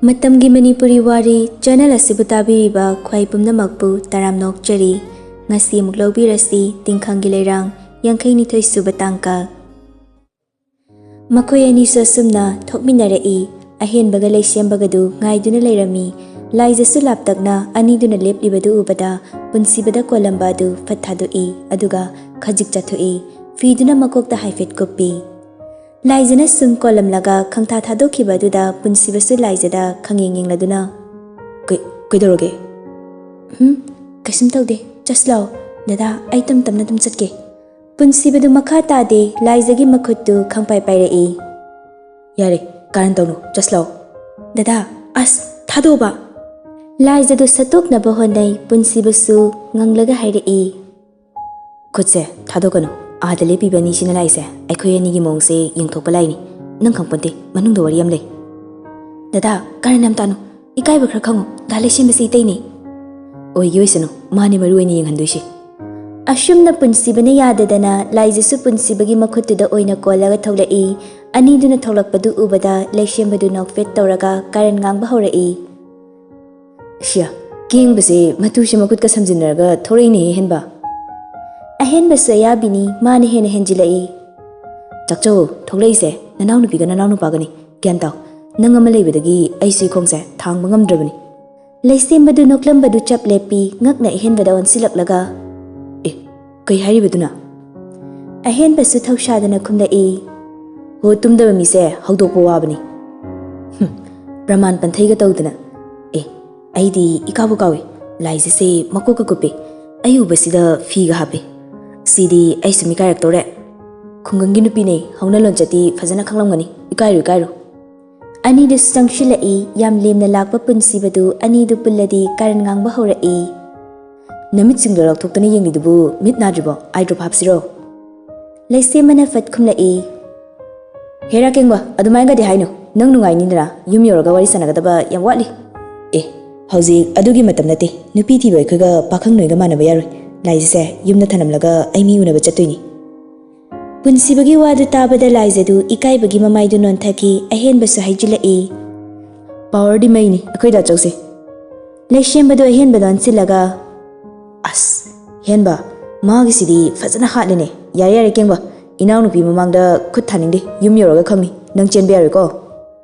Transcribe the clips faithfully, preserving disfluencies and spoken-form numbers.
ꯃꯇꯝꯒꯤ ꯃꯅꯤꯄꯨꯔꯤ ꯋꯥꯔꯤ ꯆꯦꯅꯦꯜ ꯑꯁꯤꯕꯨ ꯇꯥꯕꯤꯔꯤꯕ ꯈ꯭ꯋꯥꯏ ꯄꯨꯝꯅꯃꯛꯄꯨ ꯇꯔꯥꯝꯅ ꯑꯣꯛꯆꯔꯤ꯫ ꯉꯁꯤ ꯑꯃꯨꯛ ꯂꯧꯕꯤꯔꯁꯤ ꯇꯤꯡꯈꯪꯒꯤ ꯂꯩꯔꯥꯡ ꯌꯥꯡꯈꯩ ꯅꯤꯊꯣꯏ ꯁꯨꯕ ꯇꯥꯡꯀꯛ꯫ ꯃꯈꯣꯏ ꯑꯅꯤꯁꯨ ꯑꯁꯨꯝꯅ ꯊꯣꯛꯃꯤꯟꯅꯔꯛꯏ꯫ ꯑꯍꯦꯟꯕꯒ ꯂꯩꯁꯦꯝꯕꯒꯗꯨ ꯉꯥꯏꯗꯨꯅ ꯂꯩꯔꯝꯃꯤ꯫ ꯂꯥꯏꯖꯁꯨ ꯂꯥꯞꯇꯛꯅ ꯑꯅꯤꯗꯨꯅ ꯂꯦꯞꯂꯤꯕꯗꯨ ꯎꯕꯗ ꯄꯨꯟꯁꯤꯕꯗ ꯀꯣꯜꯂꯝꯕ ꯑꯗꯨ ꯐꯠ ꯊꯥꯗꯣꯛꯏ, ꯑꯗꯨꯒ ꯈꯖꯤꯛ ꯆꯠꯊꯣꯛꯏ꯫ ꯐꯤꯗꯨꯅ ꯃꯀꯣꯛꯇ ꯍꯥꯏꯐꯦꯠ ꯀꯨꯞꯄꯤ꯫ ꯂꯥꯏꯖꯅ ꯁꯨꯝ ꯀꯣꯜꯂꯝꯂꯒ ꯈꯪꯊꯥ ꯊꯥꯗꯣꯛꯈꯤꯕ ꯑꯗꯨꯗ ꯄꯨꯟꯁꯤꯕꯁꯨ ꯂꯥꯏꯖꯗ ꯈꯪꯌꯦꯡ ꯌꯦꯡꯂꯗꯨꯅ, "ꯀꯩ-, ꯀꯩꯗꯧꯔꯒꯦ?" "ꯍꯨꯝ, ꯀꯩꯁꯨꯝ ꯇꯧꯗꯦ꯫ ꯆꯠꯁꯤ ꯂꯥꯛꯑꯣ꯫ ꯗꯗꯥ, ꯑꯩ ꯇꯞ ꯇꯞꯅ ꯑꯗꯨꯝ ꯆꯠꯀꯦ꯫" ꯄꯨꯟꯁꯤꯕꯗꯨ ꯃꯈꯥ ꯇꯥꯗꯦ꯫ ꯂꯥꯏꯖꯒꯤ ꯃꯈꯨꯠꯇꯨ ꯈꯪꯄꯥꯏ ꯄꯥꯏꯔꯛꯏ꯫ "ꯌꯥꯔꯦ, ꯀꯥꯔꯟ ꯇꯧꯅꯨ, ꯆꯠꯁꯤ ꯂꯥꯛꯑꯣ꯫" "ꯗꯗꯥ, ꯑꯁ, ꯊꯥꯗꯣꯛꯑꯣꯕ!" ꯂꯥꯏꯖꯗꯨ ꯁꯠꯇꯣꯛꯅꯕ ꯍꯣꯠꯅꯩ꯫ ꯄꯨꯟꯁꯤꯕꯁꯨ ꯉꯪꯂꯒ ꯍꯥꯏꯔꯛꯏ꯫ "ꯈꯨꯠꯁꯦ ꯊꯥꯗꯣꯛꯀꯅꯨ꯫ ꯑꯥꯗ ꯂꯦꯞꯄꯤꯕ ꯑꯅꯤꯁꯤꯅ ꯂꯥꯛꯏꯁꯦ ꯑꯩꯈꯣꯏ ꯑꯅꯤꯒꯤ ꯃꯑꯣꯡꯁꯦ ꯌꯦꯡꯊꯣꯛꯄ ꯂꯥꯛꯏꯅꯤ꯫ ꯅꯪ ꯈꯪꯄꯣꯟꯇꯦ, ꯃꯅꯨꯡꯗ ꯋꯥꯔꯤ ꯑꯃ ꯂꯩ꯫" "ꯗꯗꯥ, ꯀꯥꯔꯟ ꯌꯥꯝ ꯇꯥꯅꯨ꯫ ꯏꯀꯥꯏꯕ ꯈꯔ ꯈꯪꯉꯨ꯫ ꯗꯥ ꯂꯩꯁꯦꯝꯕꯁꯦ ꯏꯇꯩꯅꯤ꯫" "ꯑꯣꯏꯒꯦ ꯑꯣꯏꯁꯅꯨ, ꯃꯥꯅꯦ ꯃꯔꯨ ꯑꯣꯏꯅ ꯌꯦꯡꯍꯟꯗꯣꯏꯁꯦ꯫" ꯑꯁꯨꯝꯅ ꯄꯨꯟꯁꯤꯕꯅ ꯌꯥꯗꯗꯅ ꯂꯥꯏꯖꯁꯨ ꯄꯨꯟꯁꯤꯕꯒꯤ ꯃꯈꯨꯠꯇꯨꯗ ꯑꯣꯏꯅ ꯀꯣꯜꯂꯒ ꯊꯣꯛꯂꯛꯏ꯫ ꯑꯅꯤꯗꯨꯅ ꯊꯣꯛꯂꯛꯄꯗꯨ ꯎꯕꯗ ꯂꯩꯁꯦꯝꯕꯗꯨ ꯅꯣꯛꯐꯦꯠ ꯇꯧꯔꯒ ꯀꯥꯔꯟ ꯉꯥꯡꯕ ꯍꯧꯔꯛꯏ꯫ "ꯁꯤꯌꯥ, ꯀꯦꯡꯕꯁꯦ ꯃꯇꯨꯁꯦ ꯃꯈꯨꯠꯀ ꯁꯝꯖꯤꯟꯅꯔꯒ ꯊꯣꯔꯛꯏꯅꯦ ꯍꯦꯟꯕ꯫" ꯑꯍꯦꯟꯕꯁꯨ ꯑꯌꯥꯕꯤꯅꯤ, ꯃꯥꯅ ꯍꯦꯟꯅ ꯍꯦꯟꯖꯤꯜꯂꯛꯏ꯫ "ꯆꯥꯛꯆꯧ, ꯊꯣꯛꯂꯛꯏꯁꯦ ꯅꯅꯥꯎꯅꯨꯄꯤꯒ ꯅꯅꯥꯎꯅꯨꯄꯥꯒꯅꯤ꯫ ꯒ꯭ꯌꯥꯟ ꯇꯥꯎ, ꯅꯪ ꯑꯃ ꯂꯩꯕꯗꯒꯤ ꯑꯩꯁꯨ ꯏꯈꯣꯡꯁꯦ ꯊꯥꯡꯕ ꯉꯝꯗ꯭ꯔꯕꯅꯤ꯫" ꯂꯩꯁꯦꯝꯕꯗꯨ ꯅꯣꯛꯂꯝꯕꯗꯨ ꯆꯞ ꯂꯦꯞꯄꯤ, ꯉꯛꯅ ꯑꯍꯦꯟꯕꯗ ꯑꯣꯟꯁꯤꯜꯂꯛꯂꯒ, "ꯑꯦ, ꯀꯩ ꯍꯥꯏꯔꯤꯕꯗꯨꯅ?" ꯑꯍꯦꯟꯕꯁꯨ ꯊꯧꯁꯥꯗꯅ ꯈꯨꯝꯂꯛꯏ꯫ "ꯍꯣ, ꯇꯨꯝꯗꯕ ꯃꯤꯁꯦ ꯍꯧꯗꯣꯛꯄ ꯋꯥꯕꯅꯤ꯫ ꯍꯨꯝ, ꯄ꯭ꯔꯃꯥꯟ ꯄꯟꯊꯩꯒ ꯇꯧꯗꯅ꯫ ꯑꯦ, ꯑꯩꯗꯤ ꯏꯀꯥꯕꯨ ꯀꯥꯎꯏ꯫ ꯂꯥꯏꯖꯁꯦ ꯃꯀꯣꯛꯀ ꯀꯨꯞꯄꯤ꯫ ꯑꯩ ꯎꯕꯁꯤꯗ ꯐꯤꯒ ꯍꯥꯞꯄꯤ꯫ ꯁꯤꯗꯤ ꯑꯩꯁꯨ ꯃꯤꯀꯥꯏꯔꯛꯇꯧꯔꯦ꯫ ꯈꯨꯡꯒꯪꯒꯤ ꯅꯨꯄꯤꯅꯦ, ꯍꯧꯅ ꯂꯣꯟꯆꯠꯇꯤ ꯐꯖꯅ ꯈꯪꯂꯝꯒꯅꯤ꯫ ꯏꯀꯥꯏꯔꯨ, ꯏꯀꯥꯏꯔꯨ꯫" ꯑꯅꯤꯗꯨꯁꯨ ꯆꯪꯁꯤꯜꯂꯛꯏ꯫ ꯌꯥꯝ ꯂꯦꯝꯅ ꯂꯥꯛꯄ ꯄꯨꯟꯁꯤꯕꯗꯨ ꯑꯅꯤꯗꯨ ꯄꯨꯜꯂꯗꯤ ꯀꯥꯔꯟ ꯉꯥꯡꯕ ꯍꯧꯔꯛꯏ꯫ "ꯅꯃꯤꯠꯁꯤꯡꯗꯣ ꯂꯧꯊꯣꯛꯇꯅ ꯌꯦꯡꯂꯤꯗꯨꯕꯨ ꯃꯤꯠ ꯅꯥꯗ꯭ꯔꯤꯕꯣ? ꯑꯥꯏ ꯗ꯭ꯔꯣꯞ ꯍꯥꯞꯁꯤꯔꯣ?" ꯂꯩꯁꯦꯝꯕꯅ ꯐꯠ ꯈꯨꯝꯂꯛꯏ꯫ "ꯍꯦꯔꯥ ꯀꯦꯡꯕ, ꯑꯗꯨꯃꯥꯏꯅꯒꯗꯤ ꯍꯥꯏꯅꯨ꯫ ꯅꯪ ꯅꯨꯡꯉꯥꯏꯅꯤꯗꯅ, ꯌꯨꯝ ꯌꯧꯔꯒ ꯋꯥꯔꯤ ꯁꯥꯟꯅꯒꯗꯕ ꯌꯥꯝ ꯋꯥꯠꯂꯤ꯫" "ꯑꯦ, ꯍꯧꯖꯤꯛ ꯑꯗꯨꯒꯤ ꯃꯇꯝ ꯅꯠꯇꯦ꯫ ꯅꯨꯄꯤ ꯊꯤꯕ ꯑꯩꯈꯣꯏꯒ ꯄꯥꯈꯪ ꯅꯣꯏꯒ ꯃꯥꯟꯅꯕ ꯌꯥꯔꯣꯏ꯫ ꯂꯥꯏꯖꯁꯦ ꯌꯨꯝꯗ ꯊꯅꯝꯂꯒ ꯑꯩ ꯃꯤ ꯎꯅꯕ ꯆꯠꯇꯣꯏꯅꯤ꯫" ꯄꯨꯟꯁꯤꯕꯒꯤ ꯋꯥꯗꯨ ꯇꯥꯕꯗ ꯂꯥꯏꯖꯗꯨ ꯏꯀꯥꯏꯕꯒꯤ ꯃꯃꯥꯏꯗꯨ ꯅꯣꯟꯊꯈꯤ꯫ ꯑꯍꯦꯟꯕꯁꯨ ꯍꯥꯏꯖꯤꯜꯂꯛꯏ꯫ ꯄꯥꯋꯔꯗꯤ ꯃꯩꯅꯤ ꯑꯩꯈꯣꯏ ꯗꯥꯆꯧꯁꯦ꯫ ꯂꯩꯁꯦꯝꯕꯗꯨ ꯑꯍꯦꯟꯕꯗ ꯑꯣꯟꯁꯤꯜꯂꯒ, "ꯑꯁ, ꯍꯦꯟꯕ, ꯃꯥꯒꯤꯁꯤꯗꯤ ꯐꯖꯅ ꯍꯥꯠꯂꯦꯅꯦ꯫ ꯌꯥꯔꯦ, ꯌꯥꯔꯦ, ꯀꯦꯡꯕ, ꯏꯅꯥꯎꯅꯨꯄꯤ ꯃꯃꯥꯡꯗ ꯈꯨꯠ ꯊꯥꯅꯤꯡꯗꯦ꯫ ꯌꯨꯝ ꯌꯧꯔꯒ ꯈꯪꯅꯤ, ꯅꯪ ꯆꯦꯟꯕ ꯌꯥꯔꯣꯏꯀꯣ꯫"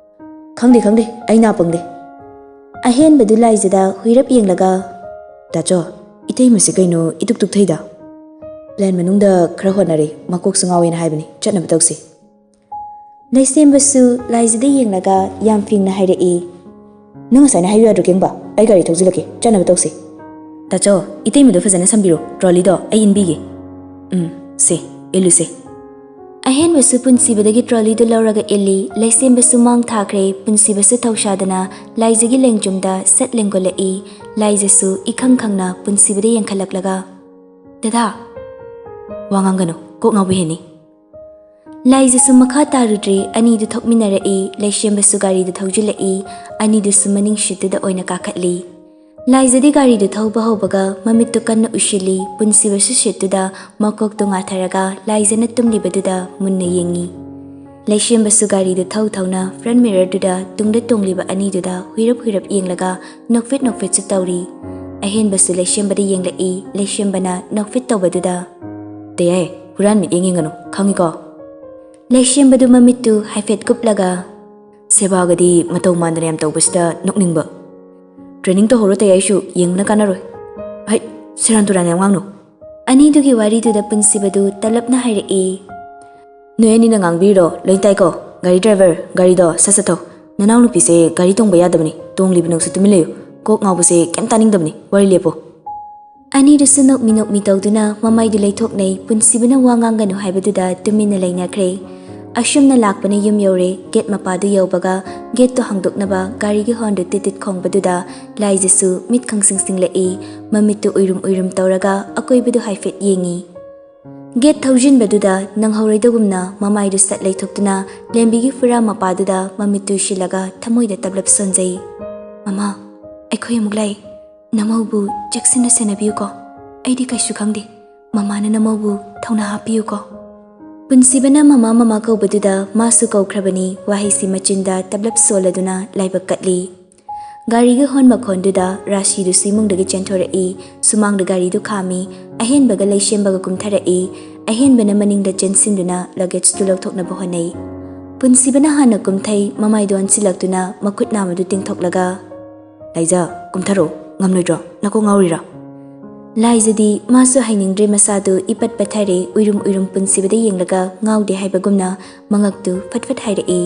"ꯈꯪꯗꯦ, ꯈꯪꯗꯦ, ꯑꯩ ꯅꯥ ꯄꯪꯗꯦ꯫" ꯑꯍꯦꯟꯕꯗꯨ ꯂꯥꯏꯖꯗ ꯍꯨꯏꯔꯞ ꯌꯦꯡꯂꯒ, "ꯗꯥꯆꯣ, ꯏꯇꯩꯃꯁꯦ ꯀꯩꯅꯣ ꯏꯇꯨꯛ ꯇꯨꯛꯊꯩꯗ꯫ ꯄ꯭ꯂꯦꯟ ꯃꯅꯨꯡꯗ ꯈꯔ ꯍꯣꯠꯅꯔꯦ, ꯃꯀꯣꯛꯁꯨ ꯉꯥꯎꯋꯦꯅ ꯍꯥꯏꯕꯅꯤ, ꯆꯠꯅꯕ ꯇꯧꯁꯤ꯫" ꯂꯩꯁꯦꯝꯕꯁꯨ ꯂꯥꯏꯖꯗ ꯌꯦꯡꯂꯒ ꯌꯥꯝ ꯐꯤꯡꯅ ꯍꯥꯏꯔꯛꯏ, "ꯅꯪ ꯉꯁꯥꯏꯅ ꯍꯥꯏꯌꯨ ꯌꯥꯗ꯭ꯔꯣ, ꯀꯦꯡꯕ? ꯑꯩ ꯒꯥꯔꯤ ꯊꯧꯖꯤꯜꯂꯛꯀꯦ, ꯆꯠꯅꯕ ꯇꯧꯁꯤ꯫" "ꯗꯥꯆꯣ, ꯏꯇꯩꯃꯗꯣ ꯐꯖꯅ ꯁꯝꯕꯤꯔꯣ, ꯇ꯭ꯔꯣꯂꯤꯗꯣ ꯑꯩ ꯏꯟꯕꯤꯒꯦ꯫" "ꯎꯝ, ꯁꯦ, ꯏꯜꯂꯨꯁꯦ꯫" ꯑꯍꯦꯟꯕꯁꯨ ꯄꯨꯟꯁꯤꯕꯗꯒꯤ ꯇ꯭ꯔꯣꯂꯤꯗꯨ ꯂꯧꯔꯒ ꯏꯜꯂꯤ꯫ ꯂꯩꯁꯦꯝꯕꯁꯨ ꯃꯥꯡ ꯊꯥꯈ꯭ꯔꯦ꯫ ꯄꯨꯟꯁꯤꯕꯁꯨ ꯊꯧꯁꯥꯗꯅ ꯂꯥꯏꯖꯒꯤ ꯂꯦꯡꯖꯨꯝꯗ ꯁꯠ ꯂꯦꯡꯒꯣꯠꯂꯛꯏ꯫ ꯂꯥꯏꯖꯁꯨ ꯏꯈꯪ ꯈꯪꯅ ꯄꯨꯟꯁꯤꯕꯗ ꯌꯦꯡꯈꯠꯂꯛꯂꯒ, "ꯗꯗꯥ!" "ꯋꯥ ꯉꯥꯡꯒꯅꯨ, ꯀꯣꯛ ꯉꯥꯎꯕ ꯍꯦꯟꯅꯤ꯫" ꯂꯥꯏꯖꯁꯨ ꯃꯈꯥ ꯇꯥꯔꯨꯗ꯭ꯔꯦ꯫ ꯑꯅꯤꯗꯨ ꯊꯣꯛꯃꯤꯟꯅꯔꯛꯏ꯫ ꯂꯩꯁꯦꯝꯕꯁꯨ ꯒꯥꯔꯤꯗꯨ ꯊꯧꯖꯤꯜꯂꯛꯏ꯫ ꯑꯅꯤꯗꯨꯁꯨ ꯃꯅꯤꯡ ꯁꯤꯠꯇꯨꯗ ꯑꯣꯏꯅ ꯀꯥꯈꯠꯂꯤ꯫ ꯂꯥꯏꯖꯗꯤ ꯒꯥꯔꯤꯗꯨ ꯊꯧꯕ ꯍꯧꯕꯒ ꯃꯃꯤꯠꯇꯨ ꯀꯟꯅ ꯎꯏꯁꯤꯜꯂꯤ꯫ ꯄꯨꯟꯁꯤꯕꯁꯨ ꯁꯤꯠꯇꯨꯗ ꯃꯀꯣꯛꯇꯨ ꯉꯥꯊꯔꯒ ꯂꯥꯏꯖꯅ ꯇꯨꯝꯂꯤꯕꯗꯨꯗ ꯃꯨꯟꯅ ꯌꯦꯡꯉꯤ꯫ ꯂꯩꯁꯦꯝꯕꯁꯨ ꯒꯥꯔꯤꯗꯨ ꯊꯧ ꯊꯧꯅ ꯐ꯭ꯔꯟꯠ ꯃꯤꯔꯔꯗꯨꯗ ꯇꯨꯡꯗ ꯇꯣꯡꯂꯤꯕ ꯑꯅꯤꯗꯨꯗ ꯍꯨꯏꯔꯞ ꯍꯨꯏꯔꯞ ꯌꯦꯡꯂꯒ ꯅꯣꯛꯐꯦꯠ ꯅꯣꯛꯐꯦꯠꯁꯨ ꯇꯧꯔꯤ꯫ ꯑꯍꯦꯟꯕꯁꯨ ꯂꯩꯁꯦꯝꯕꯗ ꯌꯦꯡꯂꯛꯏ꯫ ꯂꯩꯁꯦꯝꯕꯅ ꯅꯣꯛꯐꯦꯠ ꯇꯧꯕꯗꯨꯗ, "ꯇꯌꯥꯏ, ꯍꯨꯔꯥꯟ ꯃꯤꯠꯌꯦꯡ ꯌꯦꯡꯒꯅꯨ, ꯈꯪꯉꯤꯀꯣ?" ꯂꯩꯁꯦꯝꯕꯗꯨ ꯃꯃꯤꯠꯇꯨ ꯍꯥꯏꯐꯦꯠ ꯀꯨꯞꯂꯒ, "ꯁꯦꯕꯥꯒꯗꯤ ꯃꯇꯧ ꯃꯥꯟꯗꯅ ꯌꯥꯝ ꯇꯧꯕꯁꯤꯗ ꯅꯣꯛꯅꯤꯡꯕ꯫ ꯇ꯭ꯔꯦꯅꯤꯡ ꯇꯧꯍꯧꯔꯣ ꯇꯌꯥꯏꯁꯨ, ꯌꯦꯡꯕꯅ ꯀꯥꯟꯅꯔꯣꯏ꯫ ꯍꯩꯠ, ꯁꯦꯔꯥꯟ ꯇꯨꯔꯥꯟ ꯌꯥꯝ ꯉꯥꯡꯅꯨ꯫" ꯑꯅꯤꯗꯨꯒꯤ ꯋꯥꯔꯤꯗꯨꯗ ꯄꯨꯟꯁꯤꯕꯗꯨ ꯇꯂꯞꯅ ꯍꯥꯏꯔꯛꯏ, "ꯅꯣꯏ ꯑꯅꯤꯅ ꯉꯥꯡꯕꯤꯔꯤꯗꯣ ꯂꯣꯏ ꯇꯥꯏꯀꯣ? ꯒꯥꯔꯤ ꯗ꯭ꯔꯥꯏꯚꯔ, ꯒꯥꯔꯤꯗꯣ ꯁꯠ ꯁꯠ ꯊꯧ꯫ ꯅꯅꯥꯎꯅꯨꯄꯤꯁꯦ ꯒꯥꯔꯤ ꯇꯣꯡꯕ ꯌꯥꯗꯕꯅꯤ, ꯇꯣꯡꯂꯤꯕ ꯅꯪꯁꯨ ꯇꯨꯃꯤꯟ ꯂꯩꯌꯨ꯫ ꯀꯣꯛ ꯉꯥꯎꯕꯁꯦ ꯀꯩꯝ ꯇꯥꯅꯤꯡꯗꯕꯅꯤ, ꯋꯥꯔꯤ ꯂꯦꯞꯄꯣ꯫" ꯑꯅꯤꯗꯨꯁꯨ ꯅꯣꯛꯃꯤ ꯅꯣꯛꯃꯤ ꯇꯧꯗꯨꯅ ꯃꯃꯥꯏꯗꯨ ꯂꯩꯊꯣꯛꯅꯩ꯫ ꯄꯨꯟꯁꯤꯕꯅ ꯋꯥ ꯉꯥꯡꯒꯅꯨ ꯍꯥꯏꯕꯗꯨꯗ ꯇꯨꯃꯤꯟꯅ ꯂꯩꯅꯈ꯭ꯔꯦ꯫ ꯑꯁꯨꯝꯅ ꯂꯥꯛꯄꯅ ꯌꯨꯝ ꯌꯧꯔꯦ꯫ ꯒꯦꯠ ꯃꯄꯥꯗꯨ ꯌꯧꯕꯒ ꯒꯦꯠꯇꯨ ꯍꯥꯡꯗꯣꯛꯅꯕ ꯒꯥꯔꯤꯒꯤ ꯍꯣꯔꯟꯗꯨ ꯇꯤꯠ ꯇꯤꯠ ꯈꯣꯡꯕꯗꯨꯗ ꯂꯥꯏꯖꯁꯨ ꯃꯤꯠ ꯈꯪꯁꯤꯡ ꯁꯤꯡꯂꯛꯏ꯫ ꯃꯃꯤꯠꯇꯨ ꯎꯏꯔꯨꯝ ꯎꯏꯔꯨꯝ ꯇꯧꯔꯒ ꯑꯀꯣꯏꯕꯗꯨ ꯍꯥꯏꯐꯦꯠ ꯌꯦꯡꯉꯤ꯫ ꯒꯦꯠ ꯊꯧꯖꯤꯟꯕꯗꯨꯗ ꯅꯪꯍꯧꯔꯣꯏꯗꯒꯨꯝꯅ ꯃꯃꯥꯏꯗꯨ ꯁꯠ ꯂꯩꯊꯣꯛꯇꯨꯅ ꯂꯦꯝꯕꯤꯒꯤ ꯐꯨꯔꯥ ꯃꯄꯥꯗꯨꯗ ꯃꯃꯤꯠ ꯇꯨꯏꯁꯤꯜꯂꯒ ꯊꯃꯣꯏꯗ ꯇꯞꯂꯞ ꯁꯣꯟꯖꯩ꯫ "ꯃꯃꯥ, ꯑꯩꯈꯣꯏ ꯑꯃꯨꯛ ꯂꯥꯛꯏ꯫ ꯅꯃꯧꯕꯨ ꯆꯦꯛꯁꯤꯟꯅ ꯁꯦꯟꯅꯕꯤꯌꯨꯀꯣ꯫ ꯑꯩꯗꯤ ꯀꯩꯁꯨ ꯈꯪꯗꯦ꯫ ꯃꯃꯥꯅ ꯅꯃꯧꯕꯨ ꯊꯧꯅꯥ ꯍꯥꯞꯄꯤꯌꯨꯀꯣ꯫" ꯄꯨꯟꯁꯤꯕꯅ ꯃꯃꯥ ꯃꯃꯥ ꯀꯧꯕꯗꯨꯗ ꯃꯥꯁꯨ ꯀꯧꯈ꯭ꯔꯕꯅꯤ꯫ ꯋꯥꯍꯩꯁꯤ ꯃꯆꯤꯟꯗ ꯇꯞꯂꯞ ꯁꯣꯜꯂꯗꯨꯅ ꯂꯥꯏꯕꯛ ꯀꯠꯂꯤ꯫ ꯒꯥꯔꯤꯒꯤ ꯍꯣꯟ ꯃꯈꯣꯟꯗꯨꯗ ꯔꯥꯁꯤꯗꯨꯁꯨ ꯏꯃꯨꯡꯗꯒꯤ ꯆꯦꯟꯊꯣꯔꯛꯏ꯫ ꯁꯨꯃꯥꯡꯗ ꯒꯥꯔꯤꯗꯨ ꯈꯥꯝꯃꯤ꯫ ꯑꯍꯦꯟꯕꯒ ꯂꯩꯁꯦꯝꯕꯒ ꯀꯨꯝꯊꯔꯛꯏ꯫ ꯑꯍꯦꯟꯕꯅ ꯃꯅꯤꯡꯗ ꯆꯦꯟꯁꯤꯟꯗꯨꯅ ꯂꯒꯦꯖꯇꯨ ꯂꯧꯊꯣꯛꯅꯕ ꯍꯣꯠꯅꯩ꯫ ꯄꯨꯟꯁꯤꯕꯅ ꯍꯥꯟꯅ ꯀꯨꯝꯊꯩ꯫ ꯃꯃꯥꯏꯗꯨ ꯑꯣꯟꯁꯤꯜꯂꯛꯇꯨꯅ ꯃꯈꯨꯠ ꯅꯥꯝꯃꯗꯨ ꯇꯤꯡꯊꯣꯛꯂꯒ, "ꯂꯥꯏꯖ, ꯀꯨꯝꯊꯔꯣ꯫ ꯉꯝꯂꯣꯏꯗ꯭ꯔꯣ? ꯅꯀꯣꯛ ꯉꯥꯎꯔꯤꯔꯥ?" ꯂꯥꯏꯖꯗꯤ ꯃꯥꯁꯨ ꯍꯥꯏꯅꯤꯡꯗ꯭ꯔꯦ, ꯃꯁꯥꯗꯨ ꯏꯄꯠ ꯄꯠꯊꯔꯦ꯫ ꯎꯏꯔꯨꯝ ꯎꯏꯔꯨꯝ ꯄꯨꯟꯁꯤꯕꯗ ꯌꯦꯡꯂꯒ ꯉꯥꯎꯗꯦ ꯍꯥꯏꯕꯒꯨꯝꯅ ꯃꯉꯛꯇꯨ ꯐꯠ ꯐꯠ ꯍꯥꯏꯔꯛꯏ꯫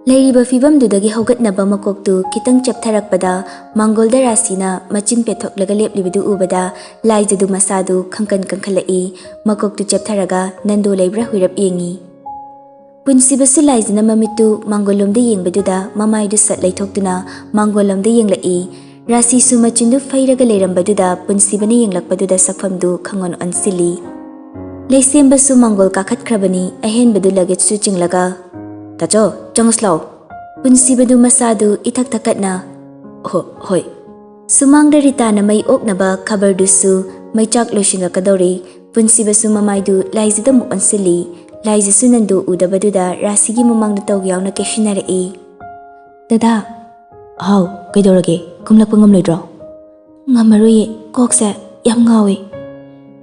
ꯂꯩꯔꯤꯕ ꯐꯤꯕꯝꯗꯨꯗꯒꯤ ꯍꯧꯒꯠꯅꯕ ꯃꯀꯣꯛꯇꯨ ꯈꯤꯇꯪ ꯆꯞꯊꯔꯛꯄꯗ ꯃꯥꯡꯒꯣꯜꯗ ꯔꯥꯁꯤꯅ ꯃꯆꯤꯟ ꯄꯦꯠꯊꯣꯛꯂꯒ ꯂꯦꯞꯂꯤꯕꯗꯨ ꯎꯕꯗ ꯂꯥꯏꯖꯗꯨ ꯃꯁꯥꯗꯨ ꯈꯪꯀꯟ ꯀꯟꯈꯠꯂꯛꯏ꯫ ꯃꯀꯣꯛꯇꯨ ꯆꯦꯞꯊꯔꯒ ꯅꯟꯗꯣ ꯂꯩꯕ꯭ꯔꯥ ꯍꯨꯏꯔꯞ ꯌꯦꯡꯉꯤ꯫ ꯄꯨꯟꯁꯤꯕꯁꯨ ꯂꯥꯏꯖꯅ ꯃꯃꯤꯠꯇꯨ ꯃꯥꯡꯒꯣꯜꯂꯣꯝꯗ ꯌꯦꯡꯕꯗꯨꯗ ꯃꯃꯥꯏꯗꯨ ꯁꯠ ꯂꯩꯊꯣꯛꯇꯨꯅ ꯃꯥꯡꯒꯣꯜꯂꯣꯝꯗ ꯌꯦꯡꯂꯛꯏ꯫ ꯔꯥꯁꯤꯁꯨ ꯃꯆꯤꯟꯗꯨ ꯐꯩꯔꯒ ꯂꯩꯔꯝꯕꯗꯨꯗ ꯄꯨꯟꯁꯤꯕꯅ ꯌꯦꯡꯂꯛꯄꯗꯨꯗ ꯁꯛꯐꯝꯗꯨ ꯈꯪꯑꯣꯟ ꯑꯣꯟꯁꯤꯜꯂꯤ꯫ ꯂꯩꯁꯦꯝꯕꯁꯨ ꯃꯥꯡꯒꯣꯜ ꯀꯥꯈꯠꯈ꯭ꯔꯕꯅꯤ꯫ ꯑꯍꯦꯟꯕꯗꯨ ꯂꯒꯦꯖꯁꯨ ꯆꯤꯡꯂꯒ, "ꯇꯥꯆꯧ, ꯆꯪꯉꯁꯤ ꯂꯥꯛꯑꯣ꯫" ꯄꯨꯟꯁꯤꯕꯗꯨ ꯃꯁꯥꯗꯨ ꯏꯊꯛ ꯊꯛꯀꯠꯅ, "ꯍꯣ-, ꯍꯣꯏ꯫" ꯁꯨꯃꯥꯡꯗ ꯔꯤꯇꯥꯅ ꯃꯩ ꯑꯣꯛꯅꯕ ꯈꯕꯔꯗꯨꯁꯨ ꯃꯩꯆꯥꯛ ꯂꯣꯏꯁꯤꯜꯂꯛꯀꯗꯧꯔꯤ꯫ ꯄꯨꯟꯁꯤꯕꯁꯨ ꯃꯃꯥꯏꯗꯨ ꯂꯥꯏꯖꯗ ꯑꯃꯨꯛ ꯑꯣꯟꯁꯤꯜꯂꯤ꯫ ꯂꯥꯏꯖꯁꯨ ꯅꯟꯗꯨ ꯎꯗꯕꯗꯨꯗ ꯔꯥꯁꯤꯒꯤ ꯃꯃꯥꯡꯗ ꯇꯧ ꯌꯥꯎꯅ ꯀꯦꯁꯤꯟꯅꯔꯛꯏ꯫ "ꯗꯗꯥ꯫" "ꯍꯥꯎ, ꯀꯩꯗꯧꯔꯒꯦ? ꯀꯨꯝꯂꯛꯄ ꯉꯝꯂꯣꯏꯗ꯭ꯔꯣ?" "ꯉꯝꯃꯔꯣꯏꯌꯦ, ꯀꯣꯛꯁꯦ ꯌꯥꯝ ꯉꯥꯎꯏ꯫"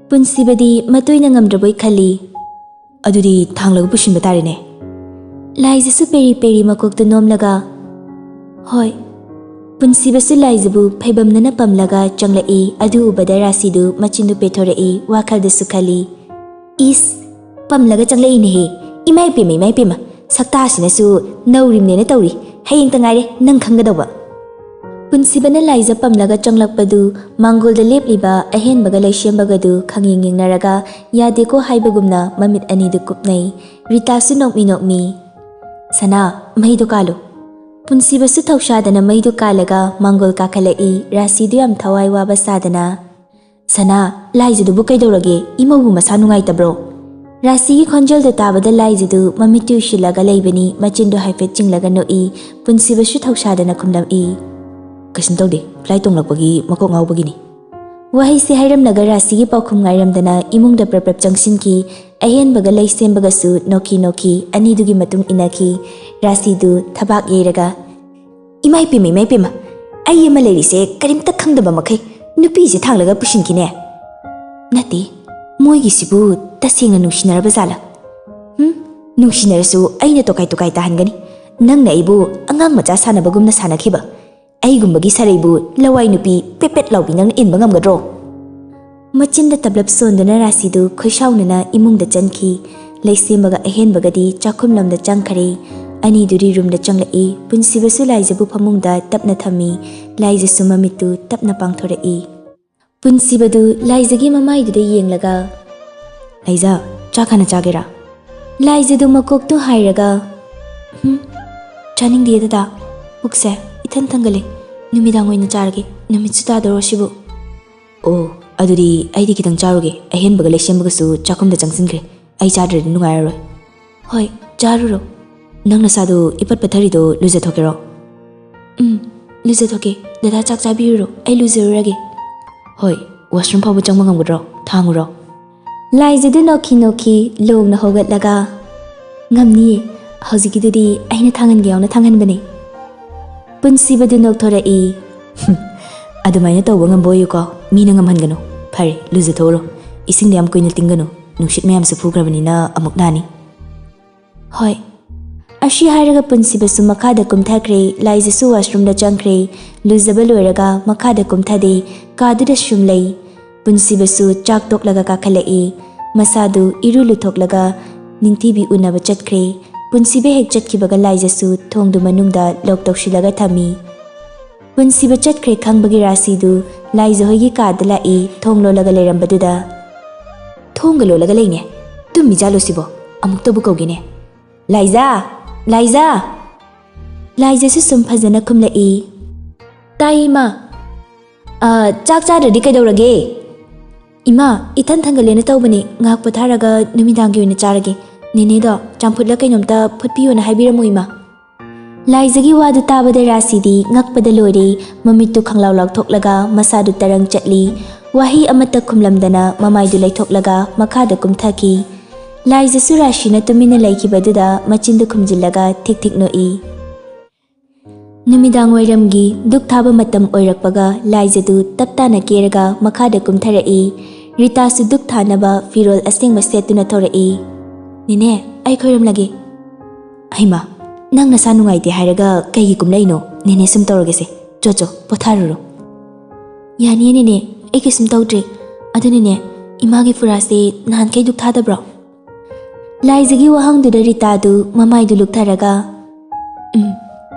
ꯄꯨꯟꯁꯤꯕꯗꯤ ꯃꯇꯣꯏꯅ ꯉꯝꯗ꯭ꯔꯕꯣꯏ ꯈꯜꯂꯤ꯫ "ꯑꯗꯨꯗꯤ ꯊꯥꯡꯂꯒ ꯄꯨꯁꯤꯟꯕ ꯇꯥꯔꯦꯅꯦ꯫" ꯂꯥꯏꯖꯁꯨ ꯄꯦꯔꯤ ꯄꯦꯔꯤ ꯃꯀꯣꯛꯇꯨ ꯅꯣꯝꯂꯒ, "ꯍꯣꯏ꯫" ꯄꯨꯟꯁꯤꯕꯁꯨ ꯂꯥꯏꯖꯕꯨ ꯐꯩꯕꯝꯅꯅ ꯄꯝꯂꯒ ꯆꯪꯂꯛꯏ꯫ ꯑꯗꯨ ꯎꯕꯗ ꯔꯥꯁꯤꯗꯨ ꯃꯆꯤꯟꯗꯨ ꯄꯦꯊꯣꯔꯛꯏ, ꯋꯥꯈꯜꯗꯁꯨ ꯈꯜꯂꯤ, "ꯏꯁ, ꯄꯝꯂꯒ ꯆꯪꯂꯛꯏꯅꯦꯍꯦ꯫ ꯏꯃꯥ ꯏꯄꯦꯝꯃ, ꯏꯃꯥ ꯏꯄꯦꯝꯃ, ꯁꯛꯇꯥꯁꯤꯅꯁꯨ ꯅꯧꯔꯤꯝꯅꯦꯅ ꯇꯧꯔꯤ꯫ ꯍꯌꯦꯡꯇ ꯉꯥꯏꯔꯦ ꯅꯪ ꯈꯪꯒꯗꯧꯕ꯫" ꯄꯨꯟꯁꯤꯕꯅ ꯂꯥꯏꯖ ꯄꯝꯂꯒ ꯆꯪꯂꯛꯄꯗꯨ ꯃꯥꯡꯒꯣꯜꯗ ꯂꯦꯞꯂꯤꯕ ꯑꯍꯦꯟꯕꯒ ꯂꯩꯁꯦꯝꯕꯒꯗꯨ ꯈꯪꯌꯦꯡ ꯌꯦꯡꯅꯔꯒ ꯌꯥꯗꯦꯀꯣ ꯍꯥꯏꯕꯒꯨꯝꯅ ꯃꯃꯤꯠ ꯑꯅꯤꯗꯨ ꯀꯨꯞꯅꯩ꯫ ꯔꯤꯇꯥꯁꯨ ꯅꯣꯛꯃꯤ ꯅꯣꯛꯃꯤ, "ꯁꯅꯥ, ꯃꯩꯗꯨ ꯀꯥꯜꯂꯨ꯫" ꯄꯨꯟꯁꯤꯕꯁꯨ ꯊꯧꯁꯥꯗꯅ ꯃꯩꯗꯨ ꯀꯥꯜꯂꯒ ꯃꯥꯡꯒꯣꯜ ꯀꯥꯈꯠꯂꯛꯏ꯫ ꯔꯥꯁꯤꯗꯨ ꯌꯥꯝ ꯊꯋꯥꯏ ꯋꯥꯕ ꯁꯥꯗꯅ, "ꯁꯅꯥ, ꯂꯥꯏꯖꯗꯨꯕꯨ ꯀꯩꯗꯧꯔꯒꯦ? ꯏꯃꯧꯕꯨ ꯃꯁꯥ ꯅꯨꯡꯉꯥꯏꯇꯕ꯭ꯔꯣ?" ꯔꯥꯁꯤꯒꯤ ꯈꯣꯟꯖꯦꯜꯗꯨ ꯇꯥꯕꯗ ꯂꯥꯏꯖꯗꯨ ꯃꯃꯤꯠꯇꯨ ꯎꯏꯁꯤꯜꯂꯒ ꯂꯩꯕꯅꯤ꯫ ꯃꯆꯤꯟꯗꯨ ꯍꯥꯏꯐꯦꯠ ꯆꯤꯡꯂꯒ ꯅꯣꯛꯏ꯫ ꯄꯨꯟꯁꯤꯕꯁꯨ ꯊꯧꯁꯥꯗꯅ ꯈꯨꯝꯂꯝꯏ, "ꯀꯩꯁꯨꯝ ꯇꯧꯗꯦ, ꯐ꯭ꯂꯥꯏꯠ ꯇꯣꯡꯂꯛꯄꯒꯤ ꯃꯀꯣꯛ ꯉꯥꯎꯕꯒꯤꯅꯤ꯫" ꯋꯥꯍꯩꯁꯦ ꯍꯥꯏꯔꯝꯂꯒ ꯔꯥꯁꯤꯒꯤ ꯄꯥꯎꯈꯨꯝ ꯉꯥꯏꯔꯝꯗꯅ ꯏꯃꯨꯡꯗ ꯄ꯭ꯔꯞ ꯄ꯭ꯔꯞ ꯆꯪꯁꯤꯟꯈꯤ꯫ ꯑꯍꯦꯟꯕꯒ ꯂꯩ ꯁꯦꯝꯕꯒꯁꯨ ꯅꯣꯛꯈꯤ ꯅꯣꯛꯈꯤ ꯑꯅꯤꯗꯨꯒꯤ ꯃꯇꯨꯡ ꯏꯟꯅꯈꯤ꯫ ꯔꯥꯁꯤꯗꯨ ꯊꯕꯥꯛ ꯌꯩꯔꯒ, "ꯏꯃꯥ ꯏꯄꯦꯝꯃ, ꯏꯃꯥ ꯏꯄꯦꯝꯃ, ꯑꯩ ꯑꯃ ꯂꯩꯔꯤꯁꯦ ꯀꯔꯤꯝꯇ ꯈꯪꯗꯕ ꯃꯈꯩ ꯅꯨꯄꯤꯁꯦ ꯊꯥꯡꯂꯒ ꯄꯨꯁꯤꯟꯈꯤꯅꯦ꯫ ꯅꯠꯇꯦ, ꯃꯣꯏꯒꯤꯁꯤꯕꯨ ꯇꯁꯦꯡꯅ ꯅꯨꯡꯁꯤꯅꯔꯕ ꯖꯥꯠꯂꯥ? ꯍꯨꯝ, ꯅꯨꯡꯁꯤꯅꯔꯁꯨ ꯑꯩꯅ ꯇꯣꯀꯥꯏ ꯇꯣꯀꯥꯏ ꯇꯥꯍꯟꯒꯅꯤ꯫ ꯅꯪꯅ ꯑꯩꯕꯨ ꯑꯉꯥꯡ ꯃꯆꯥ ꯁꯥꯟꯅꯕꯒꯨꯝꯅ ꯁꯥꯟꯅꯈꯤꯕ꯫ ꯑꯩꯒꯨꯝꯕꯒꯤ ꯁꯥꯔꯩꯕꯨ ꯂꯋꯥꯏ ꯅꯨꯄꯤ ꯄꯦꯄꯦꯠ ꯂꯥꯎꯕꯤ ꯅꯪꯅ ꯏꯟꯕ ꯉꯝꯒꯗ꯭ꯔꯣ?" ꯃꯆꯤꯟꯗ ꯇꯞꯂꯞ ꯁꯣꯟꯗꯨꯅ ꯔꯥꯁꯤꯗꯨ ꯈꯣꯏꯁꯥꯎꯅꯅ ꯏꯃꯨꯡꯗ ꯆꯪꯈꯤ꯫ ꯂꯩꯁꯦꯝꯕꯒ ꯑꯍꯦꯟꯕꯒꯗꯤ ꯆꯥꯛꯈꯨꯝꯂꯣꯝꯗ ꯆꯪꯈꯔꯦ꯫ ꯑꯅꯤꯗꯨꯔꯤ ꯔꯨꯝꯗ ꯆꯪꯂꯛꯏ꯫ ꯄꯨꯟꯁꯤꯕꯁꯨ ꯂꯥꯏꯖꯕꯨ ꯐꯃꯨꯡꯗ ꯇꯞꯅ ꯊꯝꯃꯤ꯫ ꯂꯥꯏꯖꯁꯨ ꯃꯃꯤꯠꯇꯨ ꯇꯞꯅ ꯄꯥꯡꯊꯣꯔꯛꯏ꯫ ꯄꯨꯟꯁꯤꯕꯗꯨ ꯂꯥꯏꯖꯒꯤ ꯃꯃꯥꯏꯗꯨꯗ ꯌꯦꯡꯂꯒ, "ꯂꯥꯏꯖ, ꯆꯥꯛ ꯍꯥꯟꯅ ꯆꯥꯒꯦꯔꯥ?" ꯂꯥꯏꯖꯗꯨ ꯃꯀꯣꯛꯇꯨ ꯍꯥꯏꯔꯒ, "ꯍꯨꯝ, ꯆꯥꯅꯤꯡꯗꯦ ꯗꯗꯥ, ꯄꯨꯛꯁꯦ ꯏꯊꯟ ꯊꯟꯒꯠꯂꯦ꯫ ꯅꯨꯃꯤꯗꯥꯡ ꯑꯣꯏꯅ ꯆꯥꯔꯒꯦ, ꯅꯨꯃꯤꯠꯁꯨ ꯇꯥꯗꯧꯔꯣ ꯁꯤꯕꯨ꯫" "ꯑꯣ, ꯑꯗꯨꯗꯤ ꯑꯩꯗꯤ ꯈꯤꯇꯪ ꯆꯥꯔꯨꯒꯦ꯫ ꯑꯍꯦꯟꯕꯒ ꯂꯩꯁꯦꯝꯕꯒꯁꯨ ꯆꯥꯛꯈꯨꯝꯗ ꯆꯪꯁꯤꯟꯈ꯭ꯔꯦ꯫ ꯑꯩ ꯆꯥꯗ꯭ꯔꯗꯤ ꯅꯨꯡꯉꯥꯏꯔꯔꯣꯏ꯫" "ꯍꯣꯏ, ꯆꯥꯔꯨꯔꯣ꯫ ꯅꯪ ꯅꯁꯥꯗꯨ ꯏꯄꯠ ꯄꯠꯊꯔꯤꯗꯣ ꯂꯨꯖꯊꯣꯛꯀꯦꯔꯣ?" "ꯎꯝ, ꯂꯨꯖꯊꯣꯛꯀꯦ꯫ ꯗꯗꯥ ꯆꯥꯛ ꯆꯥꯕꯤꯔꯨꯔꯣ, ꯑꯩ ꯂꯨꯖꯔꯨꯔꯒꯦ꯫" "ꯍꯣꯏ, ꯋꯥꯁꯔꯨꯝ ꯐꯥꯎꯕ ꯆꯪꯕ ꯉꯝꯒꯗ꯭ꯔꯣ? ꯊꯥꯡꯉꯨꯔꯣ?" ꯂꯥꯏꯖꯗꯨ ꯅꯣꯛꯈꯤ ꯅꯣꯛꯈꯤ ꯂꯣꯡꯅ ꯍꯧꯒꯠꯂꯒ, "ꯉꯝꯅꯤꯌꯦ, ꯍꯧꯖꯤꯛꯀꯤꯗꯨꯗꯤ ꯑꯩꯅ ꯊꯥꯡꯍꯟꯒꯦ ꯌꯥꯎꯅ ꯊꯥꯡꯍꯟꯕꯅꯦ꯫" ꯄꯨꯟꯁꯤꯕꯗꯨ ꯅꯣꯛꯊꯣꯔꯛꯏ꯫ "ꯑꯗꯨꯃꯥꯏꯅ ꯇꯧꯕ ꯉꯝꯕ ꯑꯣꯏꯌꯨꯀꯣ, ꯃꯤꯅ ꯉꯝꯍꯟꯒꯅꯨ꯫ ꯐꯔꯦ, ꯂꯨꯖꯊꯣꯛꯎꯔꯣ꯫ ꯏꯁꯤꯡꯗ ꯌꯥꯝ ꯀꯨꯏꯅ ꯇꯤꯡꯒꯅꯨ, ꯅꯨꯡꯁꯤꯠ ꯃꯌꯥꯝꯁꯨ ꯐꯨꯈ꯭ꯔꯕꯅꯤꯅ ꯑꯃꯨꯛ ꯅꯥꯅꯤ꯫" "ꯍꯣꯏ꯫" ꯑꯁꯤ ꯍꯥꯏꯔꯒ ꯄꯨꯟꯁꯤꯕꯁꯨ ꯃꯈꯥꯗ ꯀꯨꯝꯊꯈ꯭ꯔꯦ꯫ ꯂꯥꯏꯖꯁꯨ ꯋꯥꯁꯔꯨꯝꯗ ꯆꯪꯈ꯭ꯔꯦ꯫ ꯂꯨꯖꯕ ꯂꯣꯏꯔꯒ ꯃꯈꯥꯗ ꯀꯨꯝꯊꯗꯦ꯫ ꯀꯥꯗꯨꯗ ꯁꯨꯝ ꯂꯩ꯫ ꯄꯨꯟꯁꯤꯕꯁꯨ ꯆꯥꯛ ꯇꯣꯛꯂꯒ ꯀꯥꯈꯠꯂꯛꯏ꯫ ꯃꯁꯥꯗꯨ ꯏꯔꯨ ꯂꯨꯊꯣꯛꯂꯒ ꯅꯤꯡꯊꯤꯕꯤ ꯎꯅꯕ ꯆꯠꯈ꯭ꯔꯦ꯫ ꯄꯨꯟꯁꯤꯕ ꯍꯦꯛ ꯆꯠꯈꯤꯕꯒ ꯂꯥꯏꯖꯁꯨ ꯊꯣꯡꯗꯨ ꯃꯅꯨꯡꯗ ꯂꯣꯛ ꯇꯧꯁꯤꯜꯂꯒ ꯊꯝꯃꯤ꯫ ꯄꯨꯟꯁꯤꯕ ꯆꯠꯈ꯭ꯔꯦ ꯈꯪꯕꯒꯤ ꯔꯥꯁꯤꯗꯨ ꯂꯥꯏꯖ ꯍꯣꯏꯒꯤ ꯀꯥꯗ ꯂꯥꯛꯏ꯫ ꯊꯣꯡ ꯂꯣꯜꯂꯒ ꯂꯩꯔꯝꯕꯗꯨꯗ, "ꯊꯣꯡꯒ ꯂꯣꯜꯂꯒ ꯂꯩꯅꯦ꯫ ꯇꯨꯝꯃꯤꯖꯥꯠꯂꯣ ꯁꯤꯕꯣ? ꯑꯃꯨꯛꯇꯕꯨ ꯀꯧꯒꯦꯅꯦ꯫ ꯂꯥꯏꯖ! ꯂꯥꯏꯖ!" ꯂꯥꯏꯖꯁꯨ ꯁꯨꯝ ꯐꯖꯅ ꯈꯨꯝꯂꯛꯏ꯫ "ꯇꯥꯏ, ꯏꯃꯥ꯫" "ꯑ, ꯆꯥꯛ ꯆꯥꯗ꯭ꯔꯗꯤ ꯀꯩꯗꯧꯔꯒꯦ?" "ꯏꯃꯥ, ꯏꯊꯟ ꯊꯟꯒꯠꯂꯦꯅ ꯇꯧꯕꯅꯦ꯫ ꯉꯥꯏꯍꯥꯛ ꯄꯣꯊꯥꯔꯒ ꯅꯨꯃꯤꯗꯥꯡꯒꯤ ꯑꯣꯏꯅ ꯆꯥꯔꯒꯦ꯫ ꯅꯦꯅꯦꯗꯣ ꯆꯝꯐꯨꯠꯂ ꯀꯩꯅꯣꯝꯇ ꯐꯨꯠꯄꯤꯌꯣꯅ ꯍꯥꯏꯕꯤꯔꯝꯃꯣ, ꯏꯃꯥ꯫" ꯂꯥꯏꯖꯒꯤ ꯋꯥꯗꯨ ꯇꯥꯕꯗ ꯔꯥꯁꯤꯗꯤ ꯉꯛꯄꯗ ꯂꯣꯏꯔꯦ꯫ ꯃꯃꯤꯠꯇꯨ ꯈꯪꯂꯥꯎ ꯂꯥꯎꯊꯣꯛꯂꯒ ꯃꯁꯥꯗꯨ ꯇꯔꯪ ꯆꯠꯂꯤ꯫ ꯋꯥꯍꯩ ꯑꯃꯠꯇ ꯈꯨꯝꯂꯝꯗꯅ ꯃꯃꯥꯏꯗꯨ ꯂꯩꯊꯣꯛꯂꯒ ꯃꯈꯥꯗ ꯀꯨꯝꯊꯈꯤ꯫ ꯂꯥꯏꯖꯁꯨ ꯔꯥꯁꯤꯅ ꯇꯨꯃꯤꯟꯅ ꯂꯩꯈꯤꯕꯗꯨꯗ ꯃꯆꯤꯟꯗꯨ ꯈꯨꯝꯖꯤꯜꯂꯒ ꯊꯤꯛ ꯊꯤꯛ ꯅꯣꯛꯏ꯫ ꯅꯨꯃꯤꯗꯥꯡ ꯋꯥꯏꯔꯝꯒꯤ ꯗꯨꯛ ꯊꯥꯕ ꯃꯇꯝ ꯑꯣꯏꯔꯛꯄꯒ ꯂꯥꯏꯖꯗꯨ ꯇꯞ ꯇꯥꯅ ꯀꯦꯔꯒ ꯃꯈꯥꯗ ꯀꯨꯝꯊꯔꯛꯏ꯫ ꯔꯤꯇꯥꯁꯨ ꯗꯨꯛ ꯊꯥꯅꯕ ꯐꯤꯔꯣꯜ ꯑꯁꯦꯡꯕ ꯁꯦꯠꯇꯨꯅ ꯊꯣꯔꯛꯏ꯫ "ꯅꯦꯅꯦ, ꯑꯩ ꯈꯣꯏꯔꯝꯂꯒꯦ꯫" "ꯍꯩꯃꯥ, ꯅꯪ ꯅꯁꯥ ꯅꯨꯡꯉꯥꯏꯇꯦ ꯍꯥꯏꯔꯒ ꯀꯩꯒꯤ ꯀꯨꯝꯂꯛꯏꯅꯣ? ꯅꯦꯅꯦ ꯁꯨꯝ ꯇꯧꯔꯒꯦꯁꯦ꯫ ꯆꯣ ꯆꯣ, ꯄꯣꯊꯥꯔꯨꯔꯣ꯫" "ꯌꯥꯅꯤꯌꯦ ꯅꯦꯅꯦ, ꯑꯩ ꯀꯩꯁꯨꯝ ꯇꯧꯗ꯭ꯔꯦ꯫ ꯑꯗꯨꯅꯅꯦ, ꯏꯃꯥꯒꯤ ꯐꯨꯔꯥꯁꯦ ꯅꯍꯥꯟꯈꯩ ꯗꯨꯛ ꯊꯥꯗꯕ꯭ꯔꯣ?" ꯂꯥꯏꯖꯒꯤ ꯋꯥꯍꯪꯗꯨꯗ ꯔꯤꯇꯥꯗꯨ ꯃꯃꯥꯏꯗꯨ ꯂꯨꯛꯊꯔꯒ, "ꯎꯝ,